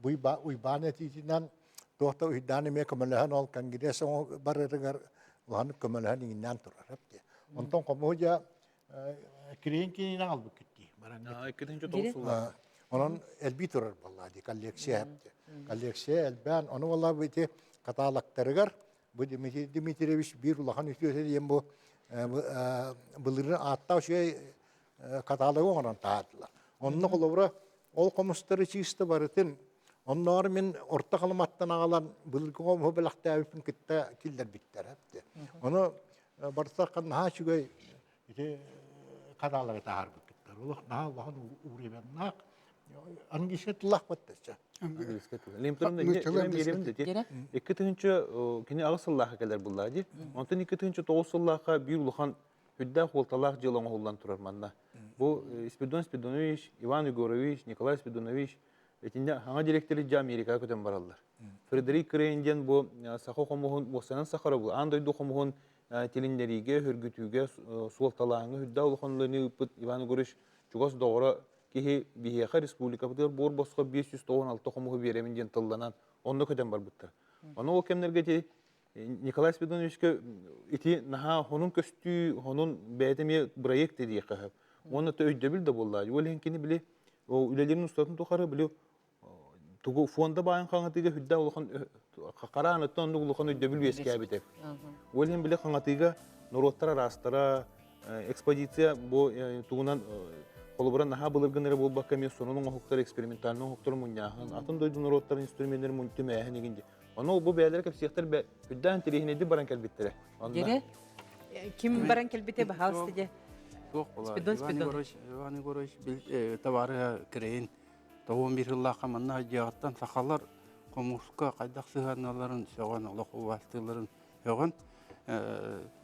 Уйбаан этиитинэн туох да уйдаан эмиэ көмөлөһөн ол конгресс барарыгар улаханнык көмөлөһөн иҥиннээн турар. Онтон хомуһу дьэ Кириин кинини аҕалбыккыт дии. Онон элбии турар буолла дии коллекция. Коллекция элбээн, ону буолла бу ити каталогтарыгар бу Дмитрий Дмитриевич биир улахан үтүөтэ диэн бу былырыын ааттаах үчүгэй каталогы оҥорон таһаардылар. Онно холобура ол хомустары чыыста барытын оннооҕор мин орто халыматтан аҕалан былыргы хомуһу бэлэхтээбиппин кытта киллэрбиттэр. Ону барыта наһаа үчүгэй ити хадаалары таһаарбыттар. Олох наһаа улахан ууребеннаах английскай тыллаах баттачча. Английскай тыл. Икки тыһыынча кини аҕыс сыллаахха кэлэр буллаа дии. Онтон 2009 сыллаахха биир улахан үрдээх уолталаах дьыала оҥоһуллан турар манна. Бу Спиридон Спиридонович, Иван Егорович, Николай Спиридонович итиннэ саҥа директоры дьэ Америкаҕа көтөн бараллар. Фредерик Крейн диэн бу саха хомуһун, уоссанан сахара бу аан дойду хомуһун тилиннэриигэ, хөргүтүүгэ, суолталааһыҥҥа үрдээх улахан үлэни ыыппыт Иван Егорович чугас доҕоро киһи биһиэхэ республикабытыгар буор босхо 596 хомуһу биэрэбин диэн тылланан онно көтөн барбыттар. Ону ол кэмнэргэ ити Николай Спиридоновичка ити наһаа хонун көстүү, хонун бэйэтэ эмиэ проект диэххэ сөп. Уонна өйдөбүл да буолла. Ол иһин кини били үлэлэрин устатын тухары били тугу фонда баайын хаҥатыыга үрдэ улахан хараан оттон оннук улахан өйдөбүл үөскээбитэ. Ол иһин били хаҥатыыга норуоттар араастара экспозиция бу тугунан холобура наһаа былыргын эрэ буолбакка эмиэ сонун оҥоһуктар экспериментальный оҥоһуктары мунньааһын атын дойду норуоттарын инструменнарын мунтүмээһин игин ди. Ону бу бэйэлэрэ кэпсиэхтэр үрдээн тириэһинэйдик баран кэлбиттэрэ. Дире ким баран кэлбите баһаалыста дьэ. Суох була. Иван Егорович, Иван Егорович бил товарыһа кирэйин Тоҕуон биир сыллаахха манна дьиэҕиттэн сахалар хомуска хайдах сыһыанналарын сөҕөн, олох убаастыылларын сөҕөн,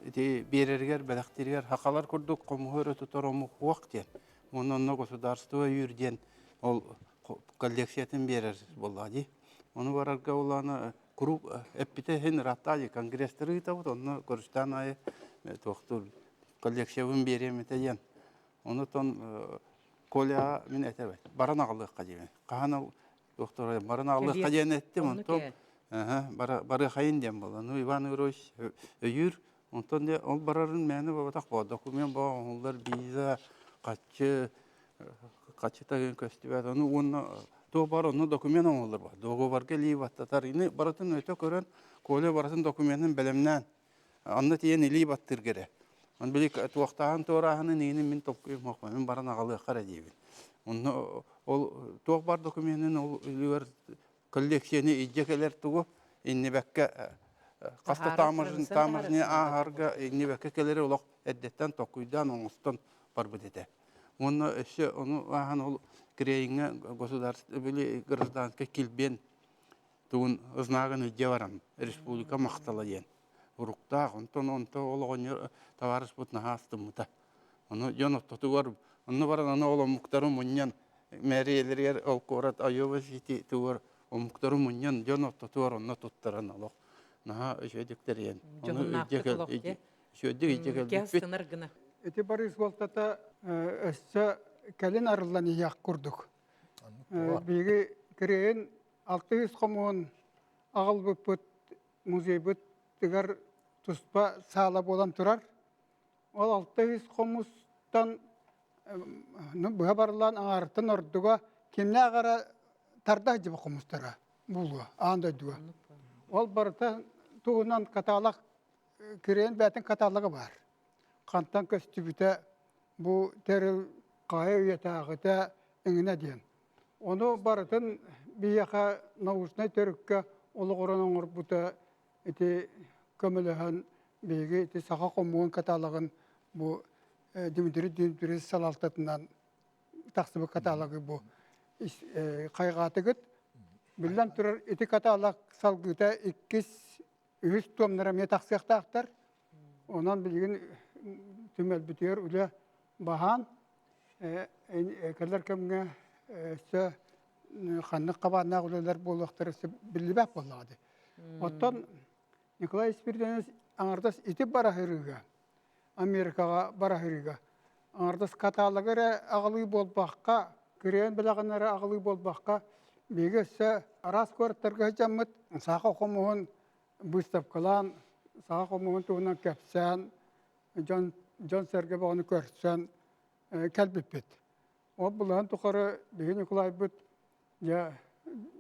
ити биэрэригэр, бэлэхтииригэр сахалар курдук хомуһу өрө тутар омук суох диэн. Уонна онно государство өйүүр диэн ол коллекциятын биэрэр буоллаҕа дии. Ону барарга улаана куруук эппитэ иһин ырааттаа дии конгресстары ыытабыт, онно көрүстээн аайы туохтуур коллекциябын биэриэм этэ диэн. Онутон Коля мин этэбин, баран аҕалыахха диэбин. Хаһан ол доктор баран аҕалыахха диэн эттим, онтон барыахайын диэн буолла. Ну, Иван Егорович өйүүр, онтон дьэ ол барарын мээнэ буолбатах буолла. Документ боо оҥоһуллар, виза, хаччы, хаччыта көстүбэт. Ону уонна туох бар онно документ оҥоһуллар буолла. Договорга илии баттатар. Ини барытын өтө көрөн, Коля барытын документын бэлэмнээн Онно тиийэн илии баттыырга эрэ. Оны били туохтааһын туорааһынын иинин мин толкуйум суох, мин баран аҕалыахха эрэ диибин. Онно ол туох бар докуменын ол үлүгэр коллекцияны илдьэ кэлэр тугу иннибэккэ хаста таамыржын таамыржыны ааһарга иннибэккэ кэлэри олох эрдэттэн толкуйдаан оҥостон барбыт этэ. Уонна өссө ону ааһан ол Кирейиҥҥэ государство били гражданскай килбиэн тугун знагын илдьэ баран республика махтала диэн уруктаах онтон онто ол оҕонньор табаарыспыт наһаа астыммыта ону дьон ортотугар онно баран аны ол омуктары мунньан мэрийэлэригэр ол куорат Айова Сити тугар омуктары мунньан дьон ортотугар онно туттаран олох наһаа үчүгэйдик тэрийэн ону илдьэ үчүгэйдик илдьэ кэлбиппит гына Ити барыы суолтата өссө кэлин арыллан иһиэх курдук. Биһиги кирэйин 600 хомуһун аҕалбыппыт музейбытыгар туспа саала буолан турар. Ол 600 хомустан быһа барыллаан аҥаарыттан ордуга кимнээх эрэ тарда сылдьыбыт хомустара буолуо аан дойдуга. Ол барыта туһунан каталог кирэйин бэйэтин каталога баар. Хантан көстүбүтэ бу тэрил хайа үйэтээҕитэ эҥинэ диэн. Ону барытын биһиэхэ научнай төрүккэ олоҕуран оҥорбута ити көмөлөһөн биһиги ити саха хомуһун каталогын бу Дмитрий Дмитриевич салалтатынан тахсыбыт каталогы бу хайҕаатыгыт. Биллэн турар ити каталог салгыыта иккис, үһүс туомнара эмиэ тахсыахтаахтар. Онон билигин түмэлбитигэр үлэ баһаан кэлэр кэмҥэ өссө ханнык хабааннаах үлэлэр буолуохтара биллибэт буоллаҕа дии. Оттон Николай Спиридонович аҥардас ити бараһырыыга, Америкаҕа бараһырыыга аҥардас каталога эрэ аҕалыы буолбакка, кырыйан бэлэҕин эрэ аҕалыы буолбакка, биһиги өссө араас куораттарга сылдьаммыт саха хомуһун быыстапкалаан, саха хомуһун туһунан кэпсээн, дьон дьон-сэргэ бөҕөнү көрсөн кэлбиппит. Ол былаһын тухары биһиги Ньукулайбыт дьэ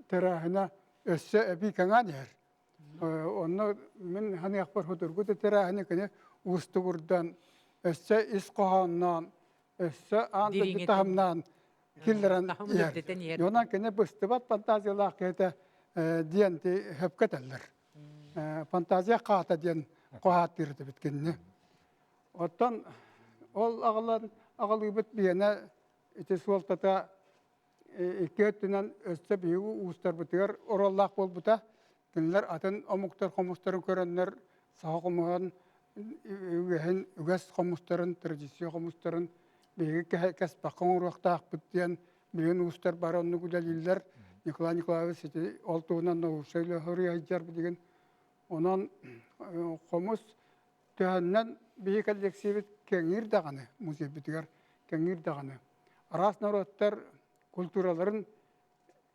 тэрээһинэ өссө эбии кэҥээн иһэр. Онно мин саныахпар судургу да тэрээһини кини уустугурдан, өссө ис хоһоонноон, өссө аан дойду таһымнаан киллэрэн иһэр. Онон кини быстыбат фантазиялаах киһитэ диэн сөпкө этэллэр. Фантазия хаата диэн хоһааттыыр этибит кинини. Оттон ол аҕалан аҕалыыбыт биһиэнэ ити суолтата икки өттүнэн өссө биһиги уустарбытыгар оруоллаах буолбута. Кинилэр атын омуктар хомустарын көрөннөр саха хомуһун үгэһин, үгэс хомустарын, традиция хомустарын биһиги кэспэххэ оҥоруохтаахпыт диэн билигин уустар бары оннук үлэлииллэр. Николай Николаевич ити ол туһунан научнай үлэ суруйа сылдьар билигин. Онон хомус төһөннөн биһиги коллекциябыт кэҥиир даҕаны, музейбытыгар кэҥиир даҕаны. Араас норуоттар культураларын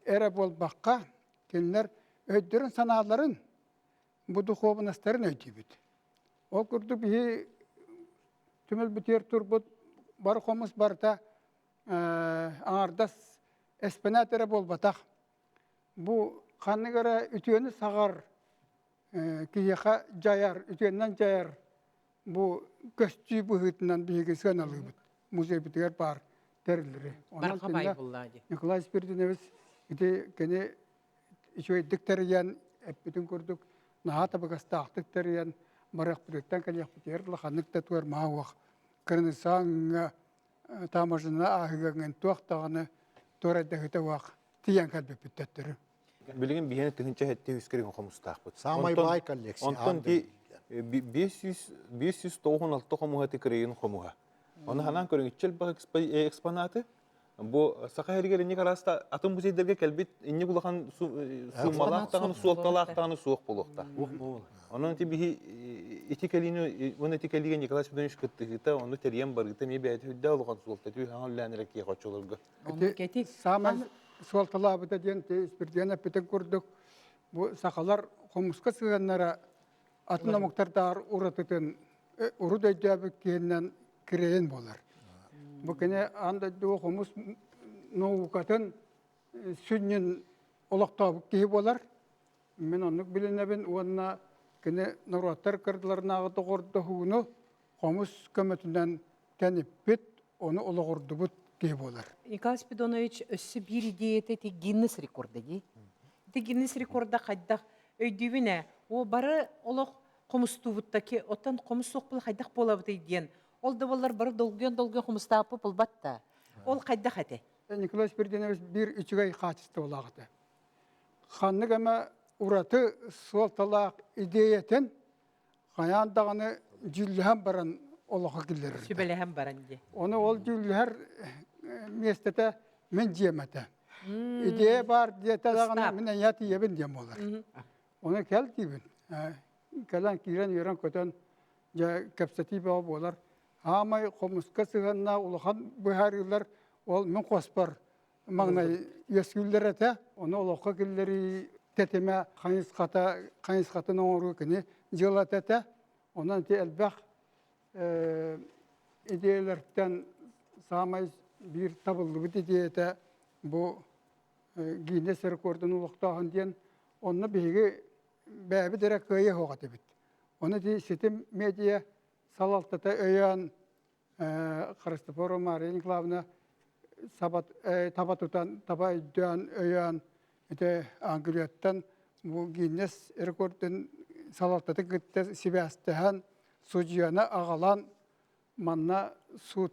эрэ буолбакка, кинилэр өйдөрүн-санааларын. бу духуобунастарын өйдүүбүт. Ол курдук биһи түмэлбитигэр турбут бары хомус барыта аҥардас эспэнээт эрэ буолбатах. Бу ханнык эрэ үтүөнү саҕар киһиэхэ дьайар, үтүөннэн дьайар бу көстүү быһыытынан биһиги сыаналыыбыт. Музейбытыгар баар тэриллэри. Онон Николай Спиридонович ити кини үчүгэйдик тэрийэн эппитин курдук наһаа табыгастаахтык тэрийэн барыахпытыттан кэлиэхпитигэр улаханнык да туор маһа кырынысааҥҥа таможенна ааһыгаҥын туох даҕаны туорайдаһыта уох тиийэн кэлбиппит төттөрү. Билигин биһиэнэ 1700 кэриҥэ хомустаахпыт. Саамай баай коллекция. Онтон ди 596 хомуһа тикирейин хомуһа. Оны ханаан көрүҥүччэл элбэх экспонаты Бу Саха сиригэр инник араста атын музейдарга кэлбит инник улахан суумалаах даҕаны суолталаах даҕаны суох буолуохтаах. Онон ити биһи ити кэлиини уонна ити кэлиигэ Николай Спиридонович кыттыһыыта, ону тэрийэн барыыта эмиэ бэйэтэ үрдээх улахан суолта түһ хаҥа үллээн эрэ киһи оччолорго. Ити саамай суолталаабыта диэн Спиридон эппитин курдук бу сахалар хомуска сыһыаннара атын омуктардааҕар уратытын урут өйдөөбүт киһинэн кирэйин буолар. Бу кини аан дойдуга хомус наукатын сүнньүн олохтообут киһи буолар. Мин оннук билинэбин уонна кини норуоттар кырдыларынааҕы доҕордоһууну хомус көмөтүнэн тэниппит, ону олоҕурдубут киһи буолар. Николай Спиридонович өссө биир идеята ити Гиннес рекорда дии. Ити Гиннес рекорда хайдах өйдүүбүн ээ, о бары олох хомустуубуттаки, оттон хомус суох буола хайдах буолабытый диэн. Ол да буоллар бары долгуйан-долгуйан хомустааппыт булбат да. Ол хайдах этэ? Николай Спиридонович биир үчүгэй хаачыстыбалаах этэ. Ханнык эмэ ураты суолталаах идиэйэтин хайаан даҕаны дьүүллэһэн баран олоххо киллэрэр. Сүбэлэһэн баран дии. Ону ол дьүүллэһэр миэстэтэ мин дьиэм этэ. Идея баар диэтэ даҕаны мин эйиэхэ тиийэбин диэн буолар. Ону кэл диибин. Кэлэн киирэн үөрэн-көтөн дьэ кэпсэтии бөҕө буолар. Аамай хомуска сыһыаннаах улахан быһаарыылар ол мин хоспор маҥнай үөскүүллэр этэ. Ону олоххо киллэрии тэтимэ хайысхата хайысхатын оҥоруу кини дьыалата этэ. Онон ити элбэх идиэйэлэртэн саамай биир табыллыбыт идиэйэтэ бу Гиннес рекордун олохтооһун диэн онно биһиги бэйэбит эрэ кыайа суох этибит. Ону ити ситим медиа салалтата өйөөн Христофорова Мария Николаевна таба тутан, таба өйдөөн, өйөөн ити Англияттан бу Гиннес рекордун салалтатын кытта сибээстэһэн судьуйаны аҕалан манна суут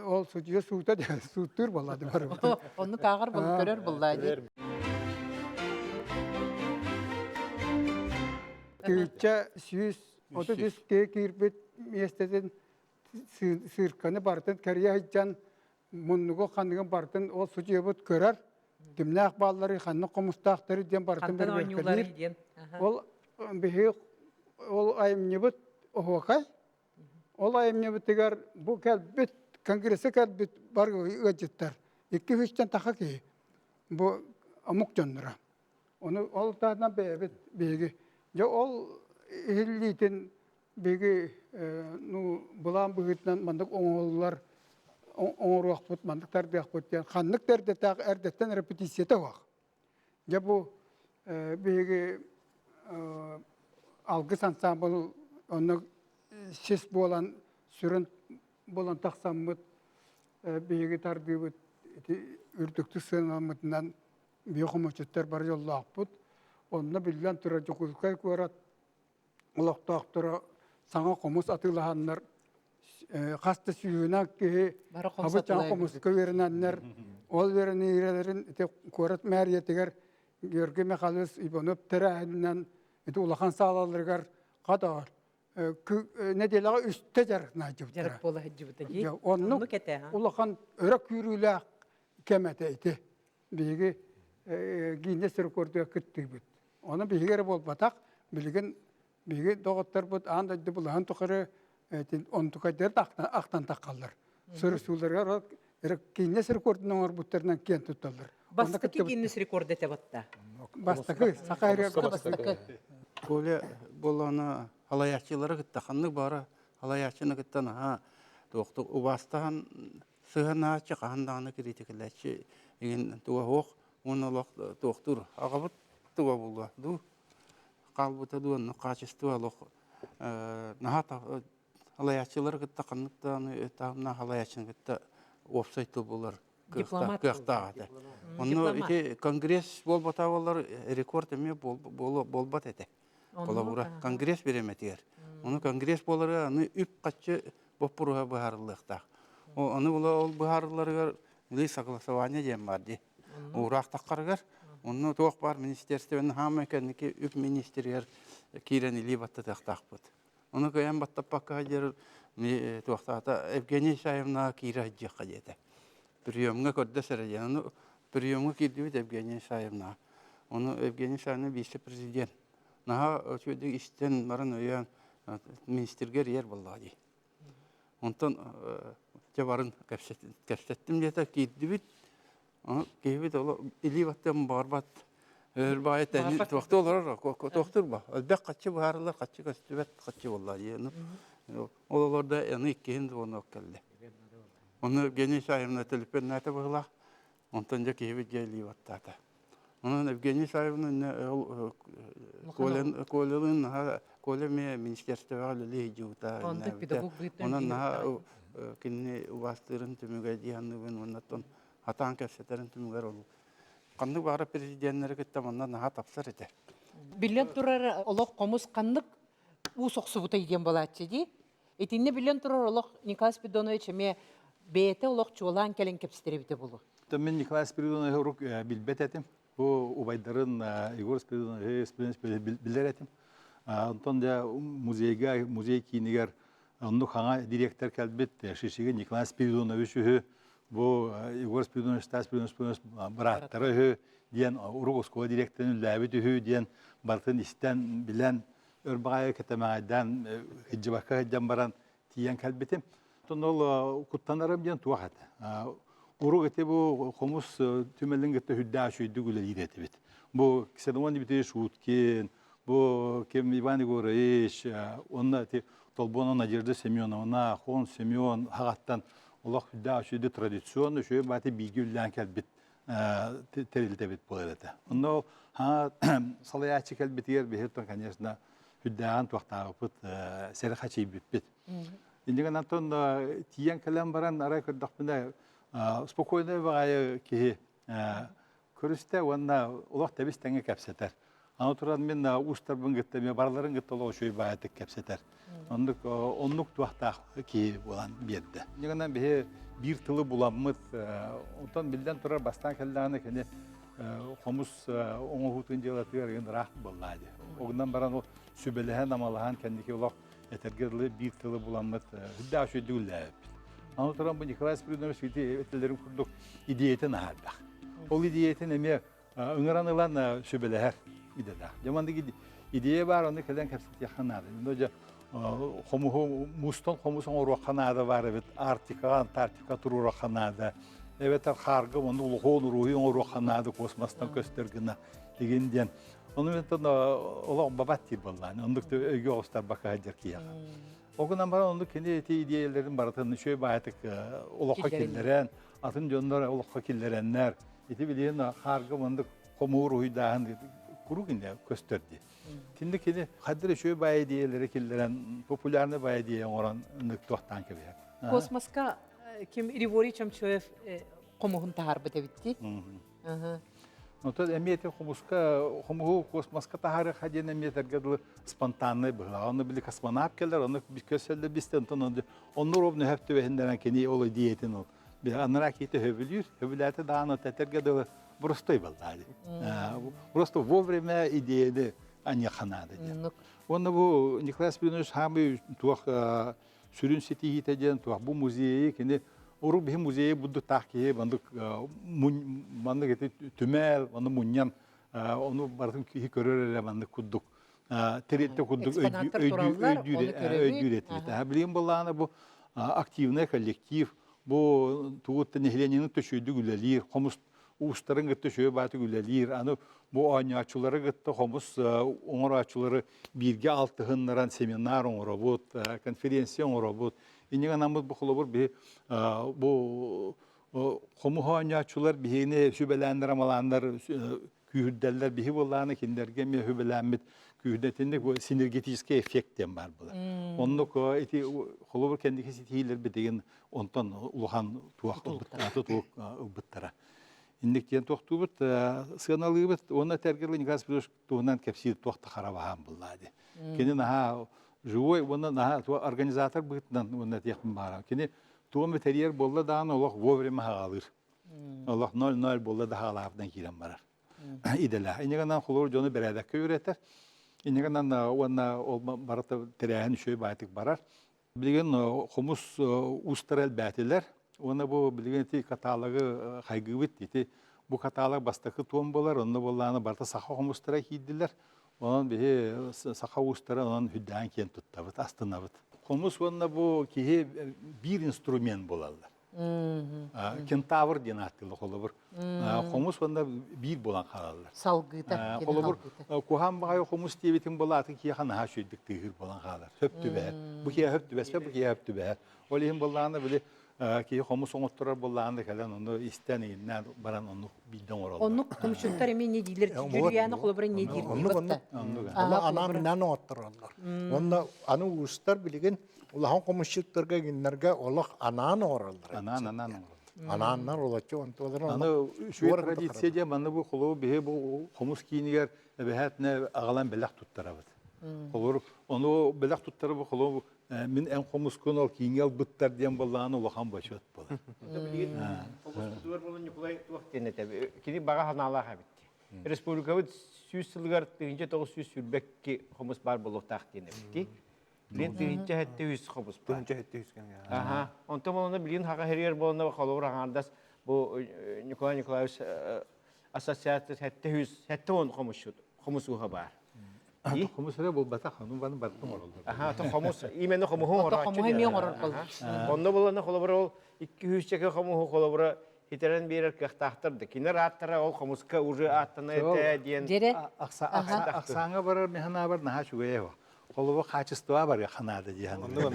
ол судьуйа суута диэн сууттуур буолла барыбыт. Оннук ааҕар буолла көрөр буолла дии. Тыһыынча 133 киһи киирбит миэстэтин сыырканы барытын кэрийэ сылдьан муннугу ханныгын барытын ол судьуйабыт көрөр кимнээх бааллары ханнык хомустаахтары диэн барытын бэрбэркэлиир ол биһиги ол айымньыбыт оһуокай ол айымньыбытыгар бу кэлбит конгресса кэлбит бары ыалдьыттар икки үстэн таха киһи бу омук дьонноро ону ол таһынан бэйэбит биһиги дьэ ол иһиллиитин биһиги ну былаан быһыытынан маннык оҥоһуллар оҥоруохпут маннык тардыахпыт диэн ханнык да эрдэтээх эрдэттэн репетицията суох дьэ бу биһиги алгыс ансаамбыл онно сис буолан сүрүн буолан тахсаммыт биһиги тардыыбыт ити үрдүктүк сыаналаммытынан биһиги хомусчуттар бары дьоллоохпут онно биллэн турар Дьокуускай куорат олохтоохторо саҥа хомус атыылаһаннар хас да сүүһүнэн киһи хабычаан хомуска үөрэнэннэр ол үөрэниилэрин ити куорат мээрийэтигэр Георгий Михайлович Иванов тэрээһининэн ити улахан саалаларыгар хата нэдиэлэҕэ үстэ дьарыктанааччыбыттара. Дьарык буола сылдьыбыта дии. Оннук улахан өрө күүрүүлээх кэм этэ ити. Биһиги Гиннес рекордугар кыттыыбыт. Ону биһиги эрэ буолбатах, билигин биһиги доҕотторбут аан дойду былаһын тухары онтукайдары да ахтан таххаллар. Сырысууларыгар Гиннес рекордун оҥорбуттарынан киэн тутталлар. Бастакы Гиннес рекорд этэ батта. Бастакы, саха бастакы. Коля буоллаҕына халайааччылары кытта ханнык баара халайааччыны кытта наһаа туохтук убаастаһан сыһыаннаһааччы хаһан даҕаны кириитикэлээччи игин туга суох уонна олох туохтуур аҕабыт туга буолуо дуу хаалбыта дуу оннук хаачыстыба олох наһаа халайааччылары кытта ханнык даҕаны таһымнаах халайааччыны кытта уопсай тыл булар кыахтаах этэ. Онно ити конгресс буолбата буоллар рекорд эмиэ буолбат этэ. Холобура, конгресс бириэмэтигэр. Ону конгресс буоларыгар аны үп-харчы боппуруоһа быһаарыллыахтаах. Аны ол быһаарылларыгар ли согласование диэн баар дии. Уураах таххарыгар онно туох баар министерствоны хаамай кэнники үп министригэр киирэн илии баттатыахтаахпыт. Ону кыайан баттаппакка сылдьар туохтаата Евгения Исаевна киирэ сылдьыахха диэтэ. Приемҥа көрдөс эрэ диэн. Ону приемҥа киирдибит Евгения Исаевна. Ону Евгения Исаевна вице-президент. Наһаа үчүгэйдик истэн баран өйөөн министргэ эрийэр буоллаҕа дии. Онтон дьэ барын кэпсэттим диэтэ киирдибит. Ону киһибит оло илии баттыам баҕарбат. Өр баайы тэни туохтуу олорор, туохтуур ба. Элбэх хаччы быһаарылар, хаччы көстүбэт хаччы буолла дии. Ол олордо аны иккиһин звонок кэллэ. Ону Евгения Исаевна төлөпүөннээтэ быһыылаах. Онтон дьэ киһибит дьэ илии баттаата. Онон Евгения Исаевна ол Колялыын наһаа Коля эмиэ министерствоҕа үлэлии сылдьыбыта. Онон наһаа кинини убаастыырын түмүгэ дии саныыбын уонна оттон хатаан кэпсэтэрин түмүгэр ол ханнык баҕарар президеннэри кытта манна наһаа тапсар этэ. Биллэн турар, олох хомус ханнык уу сохсубутай диэн буолааччы дии. Итиннэ биллэн турар олох Николай Спиридонович эмиэ бэйэтэ олох чуолаан кэлэн кэпсэтэр эбитэ буолуо. Мин Николай Спиридонович урук билбэт этим. Бу убайдарын Егор Спиридонович билэр этим. Онтон дьэ музейга, музей киинигэр оннук хаҥа директор кэлбит Шишигин Николай Спиридонович үһү бу Егор Спиридонович, Стас Спиридонович бырааттара үһү диэн урук оскуола директорын үллээбит үһү диэн барытын истэн, билэн өр баҕайы кэтэмэҕэйдээн сылдьыбакка сылдьан баран тиийэн кэлбитим. Оттон ол куттанарым диэн туох этэ. Урук ити бу хомус түмэлин кытта үрдээх үчүгэйдик үлэлиир этибит. Бу Ксенофонт Дмитриевич Уткин, бу ким Иван Егорович, уонна ити Толбуона Надежда Семеновна, Хон Семен хаҕаттан олох үрдээх үчүгэйдик традиционно үчүгэй бааты бииргэ үлэлээн кэлбит тэрилтэбит буолар этэ. Онно салайааччы кэлбитигэр биһиги конечно, үрдээҕин туохтаабыппыт, сэрэхэчийбиппит. Инньэ гынан тиийэн кэлэн баран арай көрдөхпүнэ спокойнай баҕайы киһи көрүстэ уонна олох тэбис тэҥҥэ кэпсэтэр. Аны туран мин уустарбын кытта эмиэ барыларын кытта олох үчүгэй баҕайытык кэпсэтэр. Оннук оннук туохтаах киһи буолан биэрдэ. Инньэ гынан биһи биир тылы буламмыт, онтон биллэн турар бастаан кэллэҕинэ кини хомус оҥоһуутун дьыалатыгар ыйын ыраах буоллаа дии. Огунан баран ол сүбэлэһэн, амалаһан кэнники олох этэргэ дылы биир тылы буламмыт үрдээх үчүгэйдик үлэлээбиппит. Аны туран бу Николай Спиридонович ити этэлэрин курдук идеятын аһарбах. Ол идеятын эмиэ ыҥыран ылан сүбэлэһэр идэлээх. Дьэ маннык идея баар, ону кэлэн кэпсэтиэххэ наада. Онно дьэ хомуһу муустан хомус оҥоруохха наада баар эбит, Арктикаҕа, Антарктика туруоруохха наада. Эбэтэр хаарга онну улахан уруһуй оҥоруохха наада космостан көстөр гына игин диэн. Ону мен олох бабат диир буоллаан. Оннук өйгө оҕустарбакка сылдьар киһиэхэ. Ол гынан баран оннук кини ити идиэйэлэрин барытын үчүгэй баайытык олоххо киллэрэн, атын дьоннор олоххо киллэрэннэр, ити билигин хаарга оннук хомуур уһуйдааһын куруук инде көстөр дии. Кинди кини хаддыр үчүгэй баай идиэйэлэри киллэрэн, популярный баай идиэйэ оҥорон ыннык туохтаан кэбиһэр. Космоска ким Григорий Чомчоев хомуһун таһаарбыт эбит дии. Оттон эмиэ ити хомуска хомуһу космоска таһаарыха диэн эмиэ этэргэ дылы спонтаннай быһыылаах. Онно били космонавт кэлэр, онно көсөллө бистэ, онтон онно ровно хөп түбэһиннэрэн кини ол идеятын ол. Анараа киһи хөбүлүүр, хөбүлээтэ даҕаны этэргэ дылы простой баллаа дии. Просто вовремя идеяны аньыаха наада диэн. Уонна бу Николай Спиридонович хаамый туох сүрүн ситиһиитэ диэн туох бу музейы кини урук биһи музейы буддуктаах киһи маннык маннык ити түмэл ону мунньан ону барытын киһи көрөр эрэ маннык курдук тэрилтэ курдук өйдүүр этибит. Билигин былаана бу активный коллектив бу тугутта нэһилиэнньэни төчүйдүк үлэлиир хомус. уустарын кытта үчүгэй баатык үлэлиир. Аны бу оонньооччулары кытта хомус оҥорооччулары бииргэ алтыһыннаран семинар оҥоробут, конференция оҥоробут. Инньэ гынаммыт бу холобур биһи бу хомус оонньооччулар биһигини сүбэлээннэр амалааннар күүһүрдэллэр биһи буоллаҕына кинилэргэ эмиэ сүбэлээммит күүһүрдэтинник бу синергетический эффект диэн баар буолар. Оннук ити холобур кэнники ситиһиилэрбитигин онтон улахан туох ылбыттара. Инник диэн туохтуубут сыаналыыбыт уонна тергерлы Николай Спиридонович туһунан кэпсиир туох да хара баһаам буллаа ди. Кини наһаа живой уонна наһаа организатор быһыытынан уонна этиэхпин баҕарабын. Кини туом тэрийэр буолла даҕаны олох вовремя хаҕалыыр. Олох 0-0 буолла да хаалаабытынан киирэн барар. Идэлээх. Инньэ гынан холобур дьону бэрээдэккэ үөрэтэр. Инньэ гынан уонна ол барыта тэрээһин үчүгэй баайтык барар. Билигин хомус уустара элбээтилэр. Уонна бу билигин ити каталогы хайгыыбыт. Ити бу каталог бастакы туом буолар. Онно буоллаҕына барыта саха хомустара киирдилэр. Онон биһи саха уустара онон үрдээн киэн туттабыт, астынабыт. Хомус уонна бу киһи биир инструмент буолаллар. Кентавр диэн ааттыыллар холобур. Хомус уонна биир буолан хаалаллар. Салгыыта. Холобур, куһаан баҕайы хомус диэбитин буолаатын киһиэхэ наһаа үчүгэйдик тыаһыыр буолан хаалар. Сөп түбэһэр. Бу киһи сөп түбэспэт, бу киһи сөп түбэһэр. Ол иһин буоллаҕына били киһи хомус оҥотторор буоллаҕына кэлэн ону истэн иҥиннээн баран оннук биирдэ оҥороллор. Оннук хомусчуттар эмиэ не дииллэр. Дьүрүйэни холобура не диир. Оннук оннук. Оннук анаан-минээн оҥоттороллор. Уонна аны уустар билигин улахан хомусчуттарга кинилэргэ олох анаан оҥороллор. Анаан анаан оҥороллор. Анааннар олоччу онтуоларын Аны үчүгэй традиция диэн манна бу холобу биһи бу хомус киинигэр эбэһээтинэ аҕалан бэлэх туттарабыт. Холобур ону бэлэх туттарабы холобу мин эн хомускун ол кииҥҥэ ылбыттар диэн буоллаҕына улахан бочуот буолар. Билигин хомуспутугар буолан Ньукулай туох диэн этэ кини баҕа санаалаах эбит. Республикабыт 100 сылыгар 1922 хомус баар буолуохтаах диэн эбит. Билин 1703 хомус баар. 1703 кэмҥэ. Аха. Онтон болона билин хаха хэригэр болона холобур аҥаардас бу Николай Николаевич ассоциация 770 хомусчут хомус ууһа баар. Хомус эрэ буолбатах, ону баны барытын оҥороллор. Аха, то хомус, именно хомуһу оҥорооччу. Хомуһу эмиэ оҥорор боллар. Онно болона холобура ол 200 хомуһу холобура хитэрэн биэрэр кыахтаахтар да. Кинилэр ааттара ол хомуска уже ааттана этэ диэн. Дьэрэ. Ахсааҥа барар механабар наһаа үчүгэй эбэ. Холобур хаачыстыба барыахха наада дии саныыбын.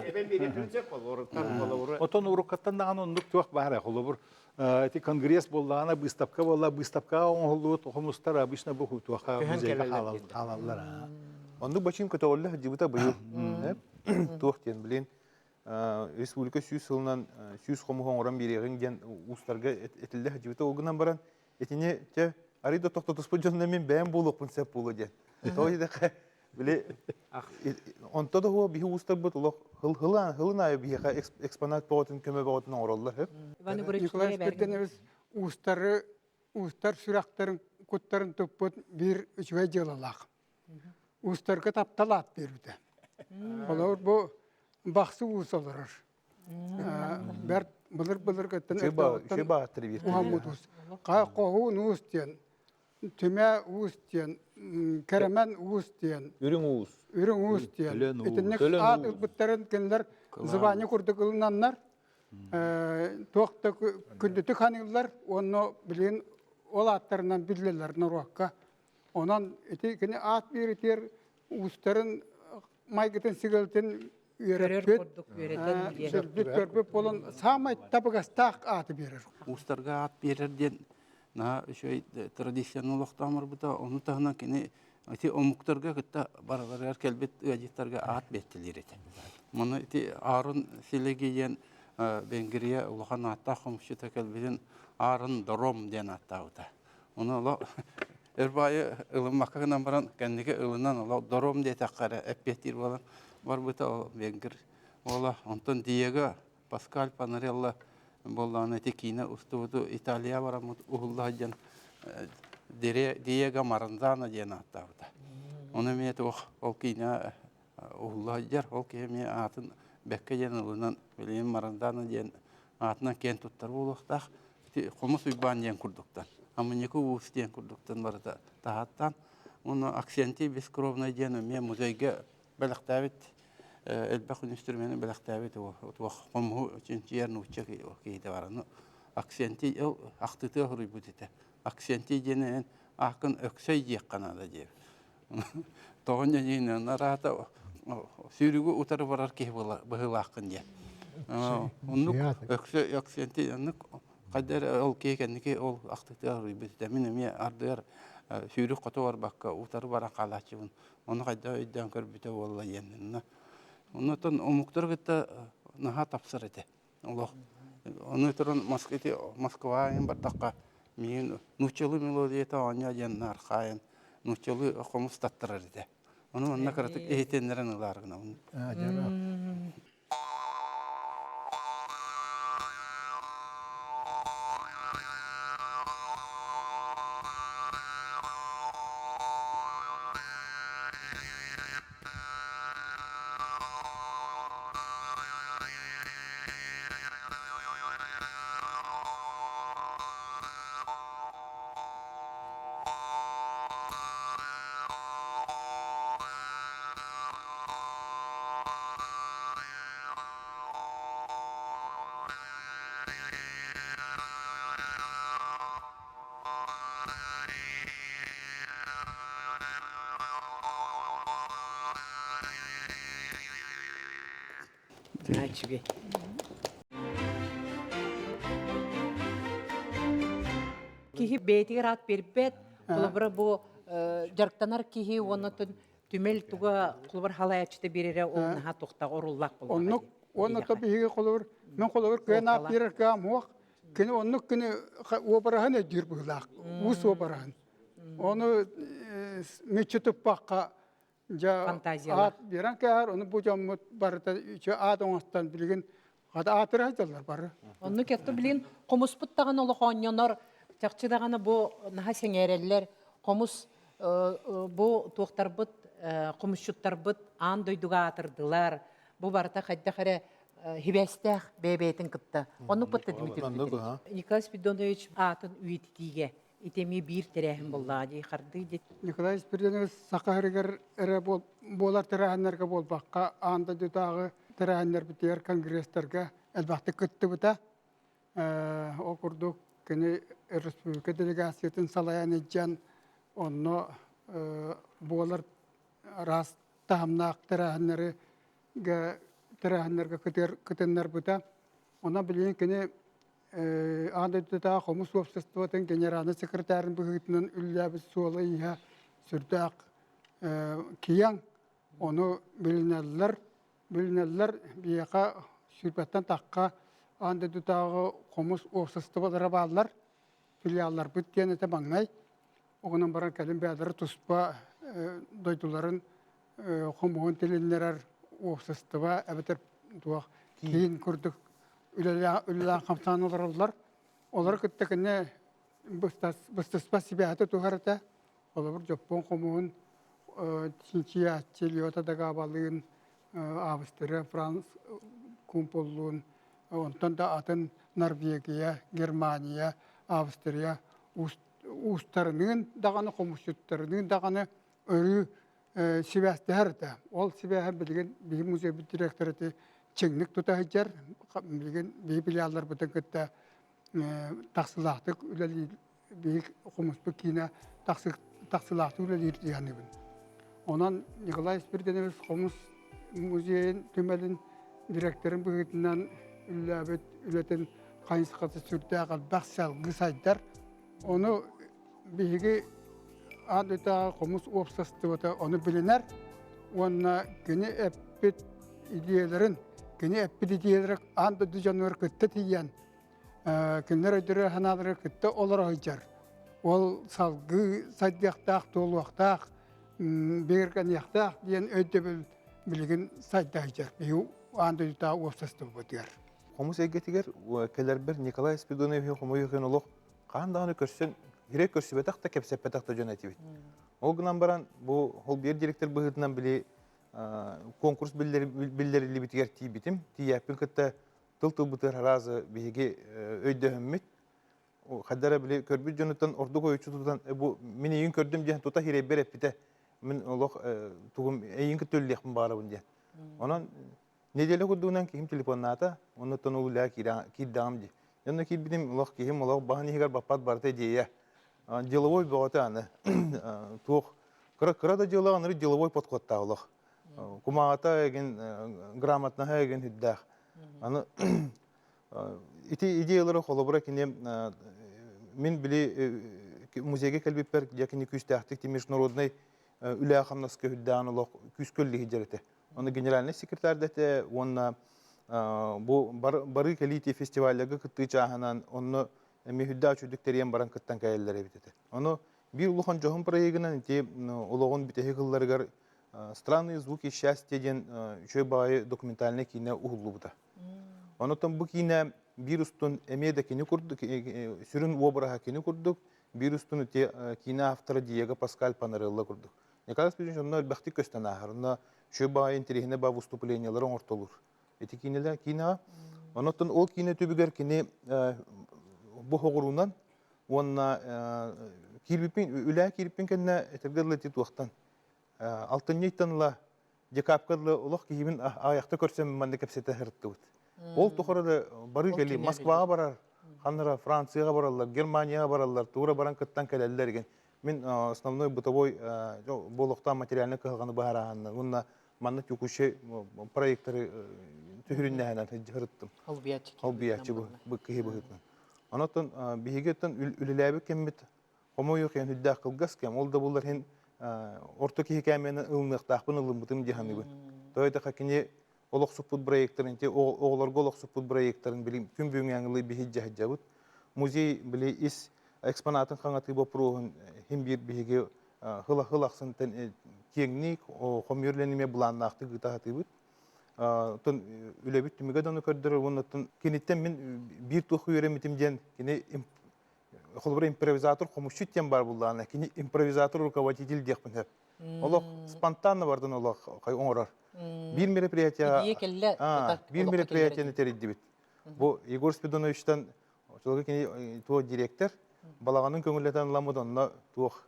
Эбэн биэриэхпин сөп холобуруттан холобуру. Отон уруккаттан даҕаны оннук туох баара холобур ити конгресс буоллаҕына быыстапка буолла быыстапкаҕа оҥоһуллубут хомустар обычно бу туохха музейга хаалаллар. Оннук бачыым көтөҕүллэ сылдьыбыта быйыл. Туох диэн билин республика 100 сылынан 100 хомуһу оҥорон биэриэҕиҥ диэн уустарга этиллэ сылдьыбыта ол гынан баран Итини чэ арый да тохтотуспут дьонно мин бэйэм буолуохпун сөп буолуо диэн. Тоҕо диэтэххэ, били онто да хуо биһи уустарбыт олох хылын аайы биһиэхэ экспонат бөҕөтүн көмө бөҕөтүн оҥороллор сөп. Иван Егорович Николай Спирдонович уустары уустар сүрэхтэрин куттарын туппут биир үчүгэй дьыалалаах. Уустарга таптал аат биэрбитэ. Холобур бу Бахсы уус олорор. Бэрт былыр-былыргыттан уһаммыт уус. Хоһуун уус диэн, Түмэ уус диэн, Кэрэмэн уус диэн, Үрүҥ уус. Үрүҥ уус диэн. Итинник аат ылбыттарын кинилэр звание курдук ылынаннар, туох да күндүтүк ханыыллар уонна билигин ол ааттарынан биллэллэр норуокка. Онон ити кини аат биэритигэр уустарын майгытын сигилитин үөрэппит, сирбит көрбүт буолан саамай табыгастаах ааты биэрэр. Уустарга аат биэрэр диэн наһаа үчүгэй традицияны олохтоон барбыта. Ону таһынан кини ити омуктарга кытта барыларыгар кэлбит ыалдьыттарга аат биэртэлиир этэ. Маны ити Аарон Силеги диэн Венгрия улахан ааттаах хомусчута кэлбитин Аарон Дором диэн ааттаабыта. Ону олох өр баайы ылыммакка гынан баран кэнники ылынан олох дором диэтэххэ эрэ эппиэттиир буолан барбыта ол венгр уола. Онтон Диего Паскаль Панарелло буоллаҕына ити киинэ устубуту Италия бараммыт уһулла сылдьан Диего Маранзано диэн ааттаабыта. Ону эмиэ туох ол киинэ уһулла сылдьар ол киһи эмиэ аатын бэккэ диэн ылынан билигин Маранзано диэн аатынан киэн туттар буолуохтаах. Ити Хомус Уйбаан диэн курдуктан, Амынньыкы Уус диэн курдуктан барыта таһааттаан, уонна Аксентий Бескровнай диэн эмиэ музейга бэлэхтээбит элбэх үнүстүрүмэни бэлэхтээбит туох хомуһу чинчийэр нуучча киһитэ бар. Аксентий ол ахтытыа суруйбут этэ. Аксентий диэн ааккын Өксөй диэххэ наада диэбит. Тоҕо ньэньиинэн араата сүүрүгү утары барар киһи быһыылааххын диэн. Оннук Өксөй Аксентий оннук хайда эрэ ол киһи кэнники ол ахтытыа суруйбут этэ. Мин эмиэ ардыгар сүүрүк хоту барбакка утары баран хаалааччыбын. Ону хайдах өйдөөн көрбүтэ буолла диэн. Оннуттан омуктары кытта наһаа тапсар этэ. Олох. Ону туран Москва иһин бардахха миигин нууччалыы мелодията оонньоо диэн архаайын нууччалыы хомус таттарар этэ. Ону манна кыратык иһитиннэрэн ылаар гынабын. Үчүгэй. Киһи бэйэтигэр аат биэрбэт, холобура бу дьарыктанар киһи уонна түмэл туга холобур халаяччыта биэрэрэ ол наһаа тухтаах оруллаах буоллаҕа. Оннук уонна то биһиги холобур мен холобур кыайан аат биэрэр кыам уох кини оннук кини уобараһын өйдүүр быһыылаах уус уобараһын. Ону мүччү туппакка дьэ аат биэрэн кээһэр, ону бу дьоммут барыта үчү аат оҥостон билигин хата аатыра сылдьаллар бары. Оннук этто билин хомуспут даҕаны олох оонньонор, чахчы даҕаны бу наһаа сэҥээрэллэр. Хомус бу туохтарбыт, хомусчуттарбыт аан дойдуга аатырдылар. Бу барыта хайдах эрэ хибээстээх бэйэ-бэйэтин кытта. Оннук бытта Дмитрий Николай Спиридонович аатын үйэтитиигэ ити эмиэ биир тэрээһин буоллаҕа дии хардыы дии. Николай Спиридонович Саха сиригэр эрэ буолар тэрээһиннэргэ буолбакка, аан дойдутааҕы тэрээһиннэрбитигэр, конгресстарга элбэхтик кыттыбыта. Ол курдук кини республика делегациятын салайан илдьэн, онно буолар араас таһымнаах тэрээһиннэри тэрээһиннэргэ кытыннарбыта. Онон билигин кини Аан дойдутааҕы хомус уопсастыбатын генеральнай секретарын быһыытынан үлэлээбит суола-ииһэ сүрдээх киэҥ. Ону билинэллэр, билинэллэр биһиэхэ сүүрбэттэн тахха аан дойдутааҕы хомус уопсастыбалара бааллар. Филиалларбыт диэн этэ маҥнай. Оҕунан баран кэлин бэйэлэрэ туспа дойдуларын хомуһун тилиннэрэр уопсастыба эбэтэр туох киин курдук үлэлээн хамсаан олороллор. Олору кытта кини быстыспат сибээһи тутуһар этэ. Холобур, Дьоппуон хомуһун чинчийээччи Лёта Дагабалыын, Австрия, Франц Кумполлуун, онтон да атын Норвегия, Германия, Австрия уустарыныын даҕаны, хомусчуттарыныын даҕаны өрүү сибээстэһэр этэ. Ол сибээһи билигин биһи музейбит директора ити чиҥник тута сылдьар. Билигин биһи филиалларбытын кытта тахсылаахтык үлэлиир, биһи хомуспут киинэ тахсылаахтык үлэлиир дии саныыбын. Онон Николай Спиридонович хомус музейын түмэлин директорын быһыытынан үлэлээбит үлэтин хайысхата сүрдээх элбэх салгыы сайдар. Ону биһиги аан дойдутааҕы хомус уопсастыбата ону билинэр уонна кини эппит идиэйэлэрин, кини эппит идиэйэлэрэ аан дойду дьонугар кытта тиийэн, кинилэр өйдөрө-санаалара кытта олоро сылдьар. Ол салгыы сайдыахтаах, туолуохтаах, бигэргэниэхтээх диэн өйдөбүл билигин сайда сылдьар биһиги аан дойдутааҕы уопсастыбабытыгар. Хомус эйгэтигэр кэлэрбэр Николай Спиридонович хомойуохун олох хаһан даҕаны көрсөн, сирэй көрсүбэтэх да, кэпсэппэтэх да дьон этибит. Ол гынан баран, бу ол биир директор быһыытынан били конкурс биллэриллибитигэр тиийбитим. Тиийээппин кытта тыл тылбытыгар араас биһиги өйдөһөммүт, хайда эрэ били көрбүт дьонуттан ордук ойуччу тутан бу мин эйигин көрдүм диэн тута хирэйбэр эппитэ. Мин олох тугум эйигин кытта үллиэхпин баҕарабын диэн. Онон неделя курдугунан киһим телефоннаата, оннуттан ол үлэҕэ киирдэҕим дии. Онно киирбитим олох киһим олох баһын иһигэр баппат барыта идея. Деловой бөҕөтө аны. Туох кыра кыра да дьыала аны деловой подходтаах олох. Кумаҕата эгин грамотнаһа эгин үрдээх. Аны ити идеялары холобура кини мин били музейга кэлбиппэр дьэ кини күүстээхтик ти международный үлэ-хамнаска үрдээн олох күүскэ үллэһидьэр этэ. Оны генеральный секретарь этэ уонна бу бары кэлии фестивалларга кыттыы чааһынан онно эмиэ үрдээх үчүгдүк тэрийэн баран кыттан кэлэллэр эбит этэ. Ону биир улахан дьоһун проегынан ити олоҕун бүтэһик ылларыгар «Странные звуки счастья» диэн үчүгэй баҕайы документальнай киинэ уһуллубута. Онотон бу киинэ биир устун эмиэ да кини курдук, сүрүн уобараһа кини курдук, биир устун ити киинэ автора Диего Паскаль Панарелло курдук. Николай Спиридонович онно элбэхтик көстөн ааһар. Онно үчүгэй баҕайы интэриэһинэй баа выступлениелары оҥортолуур. Ити киинэлэр киинэҕэ. Онотон ол киинэ түбүгэр кини бу хоҕуруунан уонна киирбиппин үлээ киирбиппин кэннэ этэргэ дылы ити туохтан алтынньыйтан ыла декабка дылы олох киһибин аҕыйахта көрсөн манна кэпсэтэ сырыттыбыт. Ол тухары да барыы кэлии Москваҕа барар, ханнара Францияҕа бараллар, Германияҕа бараллар, туура баран кыттан кэлэллэр деген. Мин основной бытовой буолуохтаах материальнай кыһалҕаны быһаарааһынна уонна манна текущий проекторы түһүрүннэһэнэн сырыттым. Холбуйааччы бу киһи быһыытынан. Онон биһиги үлэлээбит кэммит Хомойуох иһин үрдээх кылгас кэм, ол да буоллар иһин орто киһи кээмэйинэн ылыныахтаахпын ылыммытым дии саныыбын. Тоҕо диэтэххэ кини олохсуппут проектарын, ити оҕолорго олохсуппут проектарын били күн бүгүҥҥэ биһи дьаһайдьабыт. Музей били ис экспонатын хаҥатыы боппуруоһун иһин биир биһиги хыл ахсын киэҥник хомуйар үлэни эмиэ былааннаахтык ыыта сатыыбыт. Оттон үлэбит түмүгэ да ону көрдөрөр уонна киниттэн мин биир туох үөрэммитим диэн кини холобура импровизатор хомусчут диэн баар буллаҕына кини импровизатор руководитель диэхпин сөп. Олох спонтанно бардын олох оҥорор. Биир мероприятие биир мероприятиены тэрийдибит. Бу Егор Спидоновичтан очолорго кини туох директор балаҕанын көҥүллэтэн ыламмыт онно туох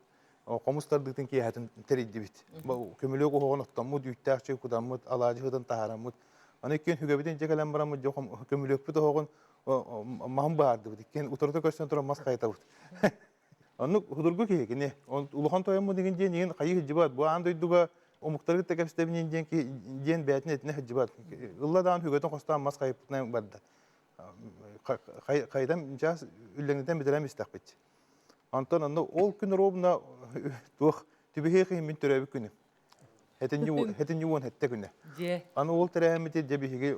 хомус тардыытын киэһэтин тэрийдибит. Көмүлүөк уһоҕун оттоммут, үүттээх чэй кутаммыт, алаадьы сытын таһаараммыт. Аны иккиэн сүгэбитин дьэ кэлэн бараммыт дьэ көмүлүөкпүт оһоҕун маһын баардыбыт. Иккиэн утарыта көрсөн туран мас хайытабыт. Оннук худургу киһи кини. Улахан тойоммут игин диэн игин хайыы сылдьыбат. Бу аан дойдуга омуктары кытта кэпсэтэбин диэн диэн бэйэтин этинэ сылдьыбат. Ылла даҕаны сүгэтин хостоон мас хайыппытынан барда. Хайдан чаас үллэҥнэтэн бүтэрэн истэхпит. Онтон онно ол күн ровно туох түбэһиэх иһин мин төрөөбүт күнүм. Хэтинньи уон хэттэ күнэ. Аны ол тэрээһиммити дьэ биһиги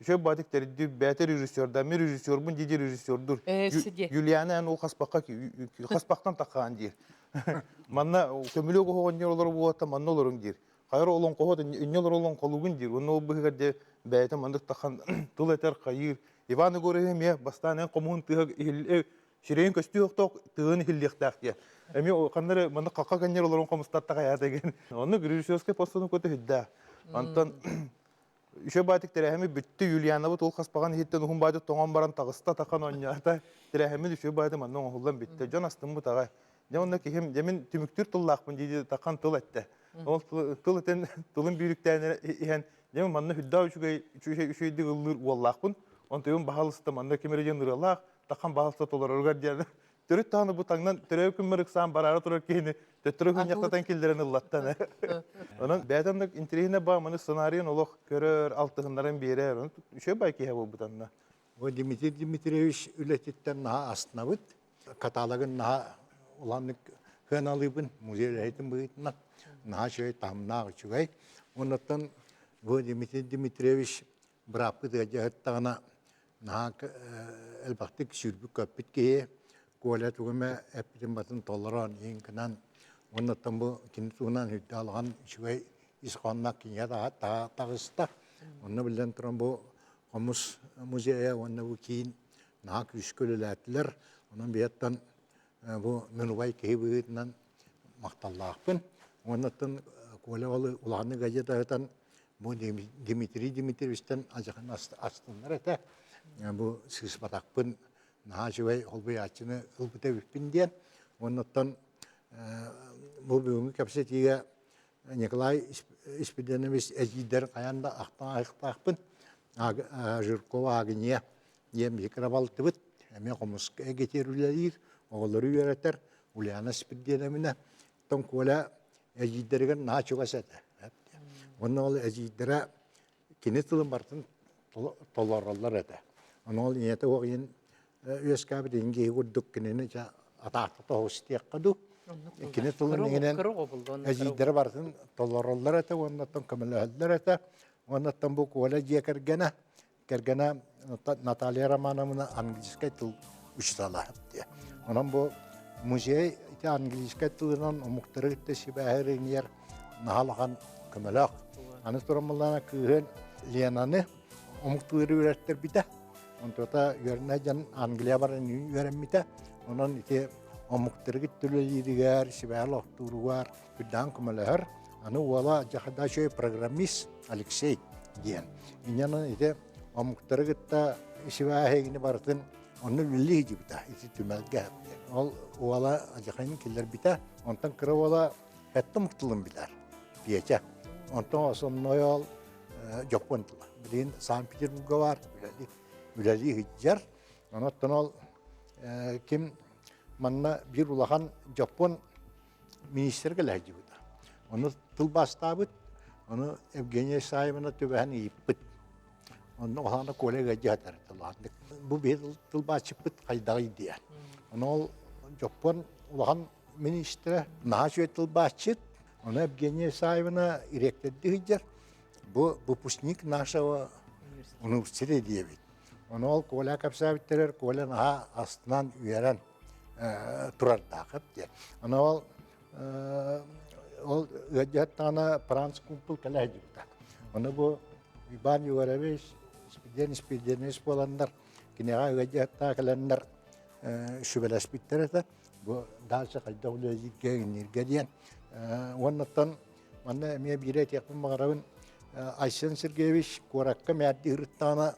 үчүгэй баатык тэрийдик бээтэ режиссерда мин режиссербун дии режиссердур. Юлиана эн ол хаспахха хаспахтан таххаан диир. Манна көмүлүөк оһоҕонньор олору буолата манна олоруҥ диир. Хайыр олоҥхоһот инньэ олору олоҥхолуугун диир. Онно ол быһыгар дьэ бэйэтэ маннык тахан тыл этэр хайыыр. Иван Егорович эмиэ бастаан эн хомуһун тыаһа сирэйин көстүү охтоох тыын иһиллиэхтээх диye. Эми ханна эрэ манна кака кэннер олорон хомустатта хайаата деген. Онну режиссерскай постуну көтө хүддэ. Онтон үчө баатык тэрээһими бүттү Юлианабыт ол хаспаҕан иһиттэн уһун баатык тоҥон баран таҕыста тахан онньоото. Тэрээһиммит үчү бааты манна оҥоһуллан бүттэ. Дьон астыммыт аҕай. Дьэ онно киһим дьэ мин түмүктүүр тыллаахпын дии тахан тыл этте. Ол тыл этэн тылын бүүрүктээн иһэн дьэ манна хүддээх үчүгэй үчүгэй үчүгэйдик ыллыыр уоллаахпын. Онтуйум баһалыста манна ким эрэ диэн ырыалаах тахан баһалыста толороругар диэн төрүт даҕаны бу таҥнан төрөөбүт күммэр ыксаан бараары турар киһини төттөрү күнньахтатан киллэрэн ыллаттан. Онон бэйэтэ оннук интэриэһинэй баа маны сценарийын олох көрөр, алтыһыннаран биэрэр. Онон үчүгэй бай киһи буолбут анна. Бу Дмитрий Дмитриевич үлэтиттэн наһаа астынабыт. Каталогын наһаа улаханнык сыаналыыбын музей үлэһитин быһыытынан. Наһаа үчүгэй, таһымнаах үчүгэй. Оннуттан бу Дмитрий Дмитриевич бырааппыт ыалдьыһыттаҕына наһаа элбэхтик сүүрбүт-көппүт киһи Коля тугу эмэ эппитин батын толорон иһин гынан уоннаттан бу кини туһунан үрдэ алҕан үчүгэй ис хоһоонноох кинигэ таҕыста. Онно биллэн туран бу хомус музейа уонна бу киин наһаа күүскэ үлэлээтилэр. Онон биһиэттэн бу мин убай киһи быһыытынан махталлаахпын. Уоннаттан Коля ол улаханнык ыалдьытаһытан Бу Дмитрий Дмитриевичтэн адьахан астыннар этэ. Бу сыыспатахпын наһаа үчүгэй холбуйааччыны ылбыт эбиппин диэн. Оннуттан бу бүгүҥҥү кэпсэтиигэ Николай Испиденович эдьиийдэр хайаан да ахтан айыктаахпын. Жиркова Агния. Диэн биһи кырабалтыбыт, эмиэ хомуска эгитиэр үлэлиир, оҕолору үөрэтэр Ульяна Спирдиэновна. Оттон Коля эдьиийдэригэр наһаа чугас этэ. Уонна ол эдьиийдэрэ кини тылын барытын толороллор этэ. Ону ол ийэтэ уох иин үөскээбит иин киһи курдук кинини дьэ атаахта тоһус диэххэ дуу. Кини тылын иҥинэн эдьиийдэрэ барытын толороллор этэ уонна оттон көмөлөһөллөр этэ. Уонна оттон бу Коля дьиэ кэргэнэ кэргэнэ Наталья Романовна английскай тыл учуутала диye. Онон бу музей ити английскай тылынан омуктары кытта сибээһи иҥиэр наһаа улахан көмөлөөх. Аны туран буллаана кыыһын Ленаны омук тылыгар үөрэттэрбитэ. Онтуота үөрэнэ дьон Англия баран үөрэммитэ. Онон ити омуктары кытта үлэлииригэр, сибээһи олохтууругар үрдээн көмөлөһөр. Аны уола дьахадачой программист Алексей диэн. Инньэ ити омуктары кытта сибээһигини барытын онно үлэлии сылдьыбыта ити түмэлгэ. Ол уола адьахайын киллэрбитэ. Онтон кыра уола хэттэ омук тылын билэр. Петя. Онтон основной ол дьоппуон тыла. Билигин Санкт-Петербурга бар үлэлии үлэлии сылдьар. Онон ол ким манна биир улахан дьоппуон министргэ сылдьыбыта. Ону тылбаастаабыт, ону Евгения Исаевна түбэһэн ыйыппыт. Онно улахан Коля ыалдьыһатар улаханнык. Бу биһи тылбаасчыппыт хайдаҕый диэн. Ону ол Дьоппуон улахан министрэ, наһаа үчүгэй тылбаасчыт. Ону Евгения Исаевна ректордыы сылдьар. Бу выпускник нашего университета диэбит. Ону ол Коля кэпсээбиттэрэр, Коля наһаа астынан үөрэн турардаахып диэн. Аны ол ол ыалдьыттаҕына Франц Кумпул кэлэ сылдьыбыта. Ону бу Иван Егорович, Спиден Спиденович буоланнар киниэхэ ыалдьыттаах кэлэннэр сүбэлэспиттэр этэ. Бу дальше хайдах үлэлииргэ, иҥнииргэ диэн. Уоннаттан манна эмиэ биирэ этиэхпин баҕарабын Айсен Сергеевич куоракка мээрдии ырыттаҕына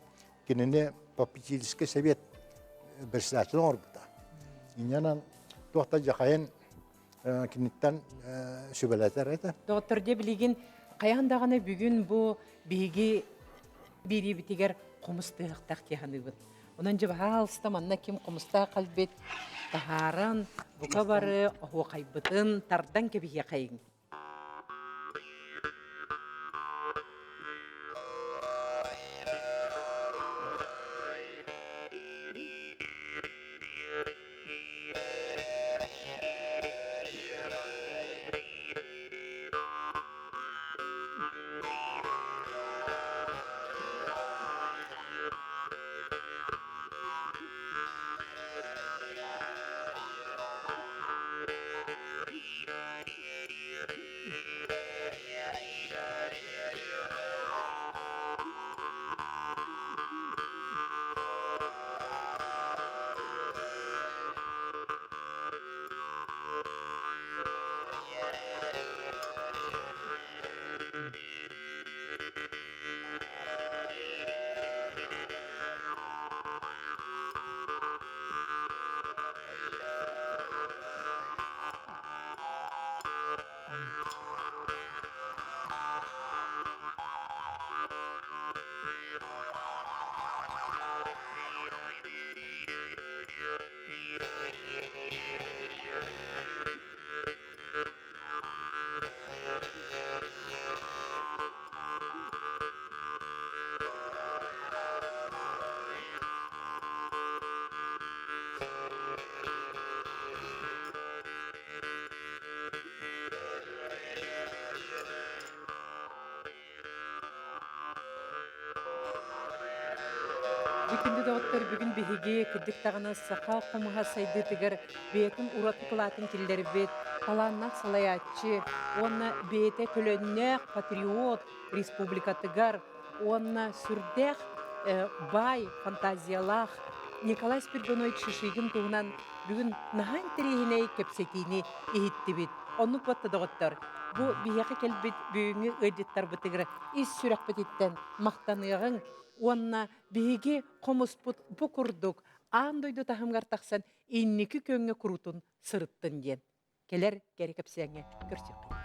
кинини попечительский совет председатель оҥорбута. Инньэнэн туох да дьахайын киниттэн сүбэлэтэр этэ. Доҕоттор, дьэ билигин хайаан даҕаны бүгүн бу биһиги биэриибитигэр хомус тыаһахтаах дии саныыбын. Онон дьэ баһаалыста манна ким хомустаах кэлбит таһааран бука бары оһуохайбытын тардан кэбиһиэхэйиҥ. Күндү доҕоттор, бүгүн биһиги кырдьык даҕаны саха хомуһа сайдыытыгар бэйэтин ураты кылаатын киллэрбит талааннаах салайааччы уонна бэйэтэ төлөннөөх патриот республикатыгар уонна сүрдээх баай фантазиялаах Николай Спиридонович Шишигин туһунан бүгүн наһаа интэриэһинэй кэпсэтиини иһиттибит. Оннук буотта доҕоттор, бу биһиэхэ кэлбит бүгүҥҥү ыалдьыттарбытыгар ис сүрэхпититтэн махтаныаҕыҥ уонна биһиги хомуспут бу курдук аан дойду таһымыгар тахсан инники күөҥҥэ куруутун сырыттын диэн кэлэр кэрэ кэпсээҥҥэ көрсүөххэ.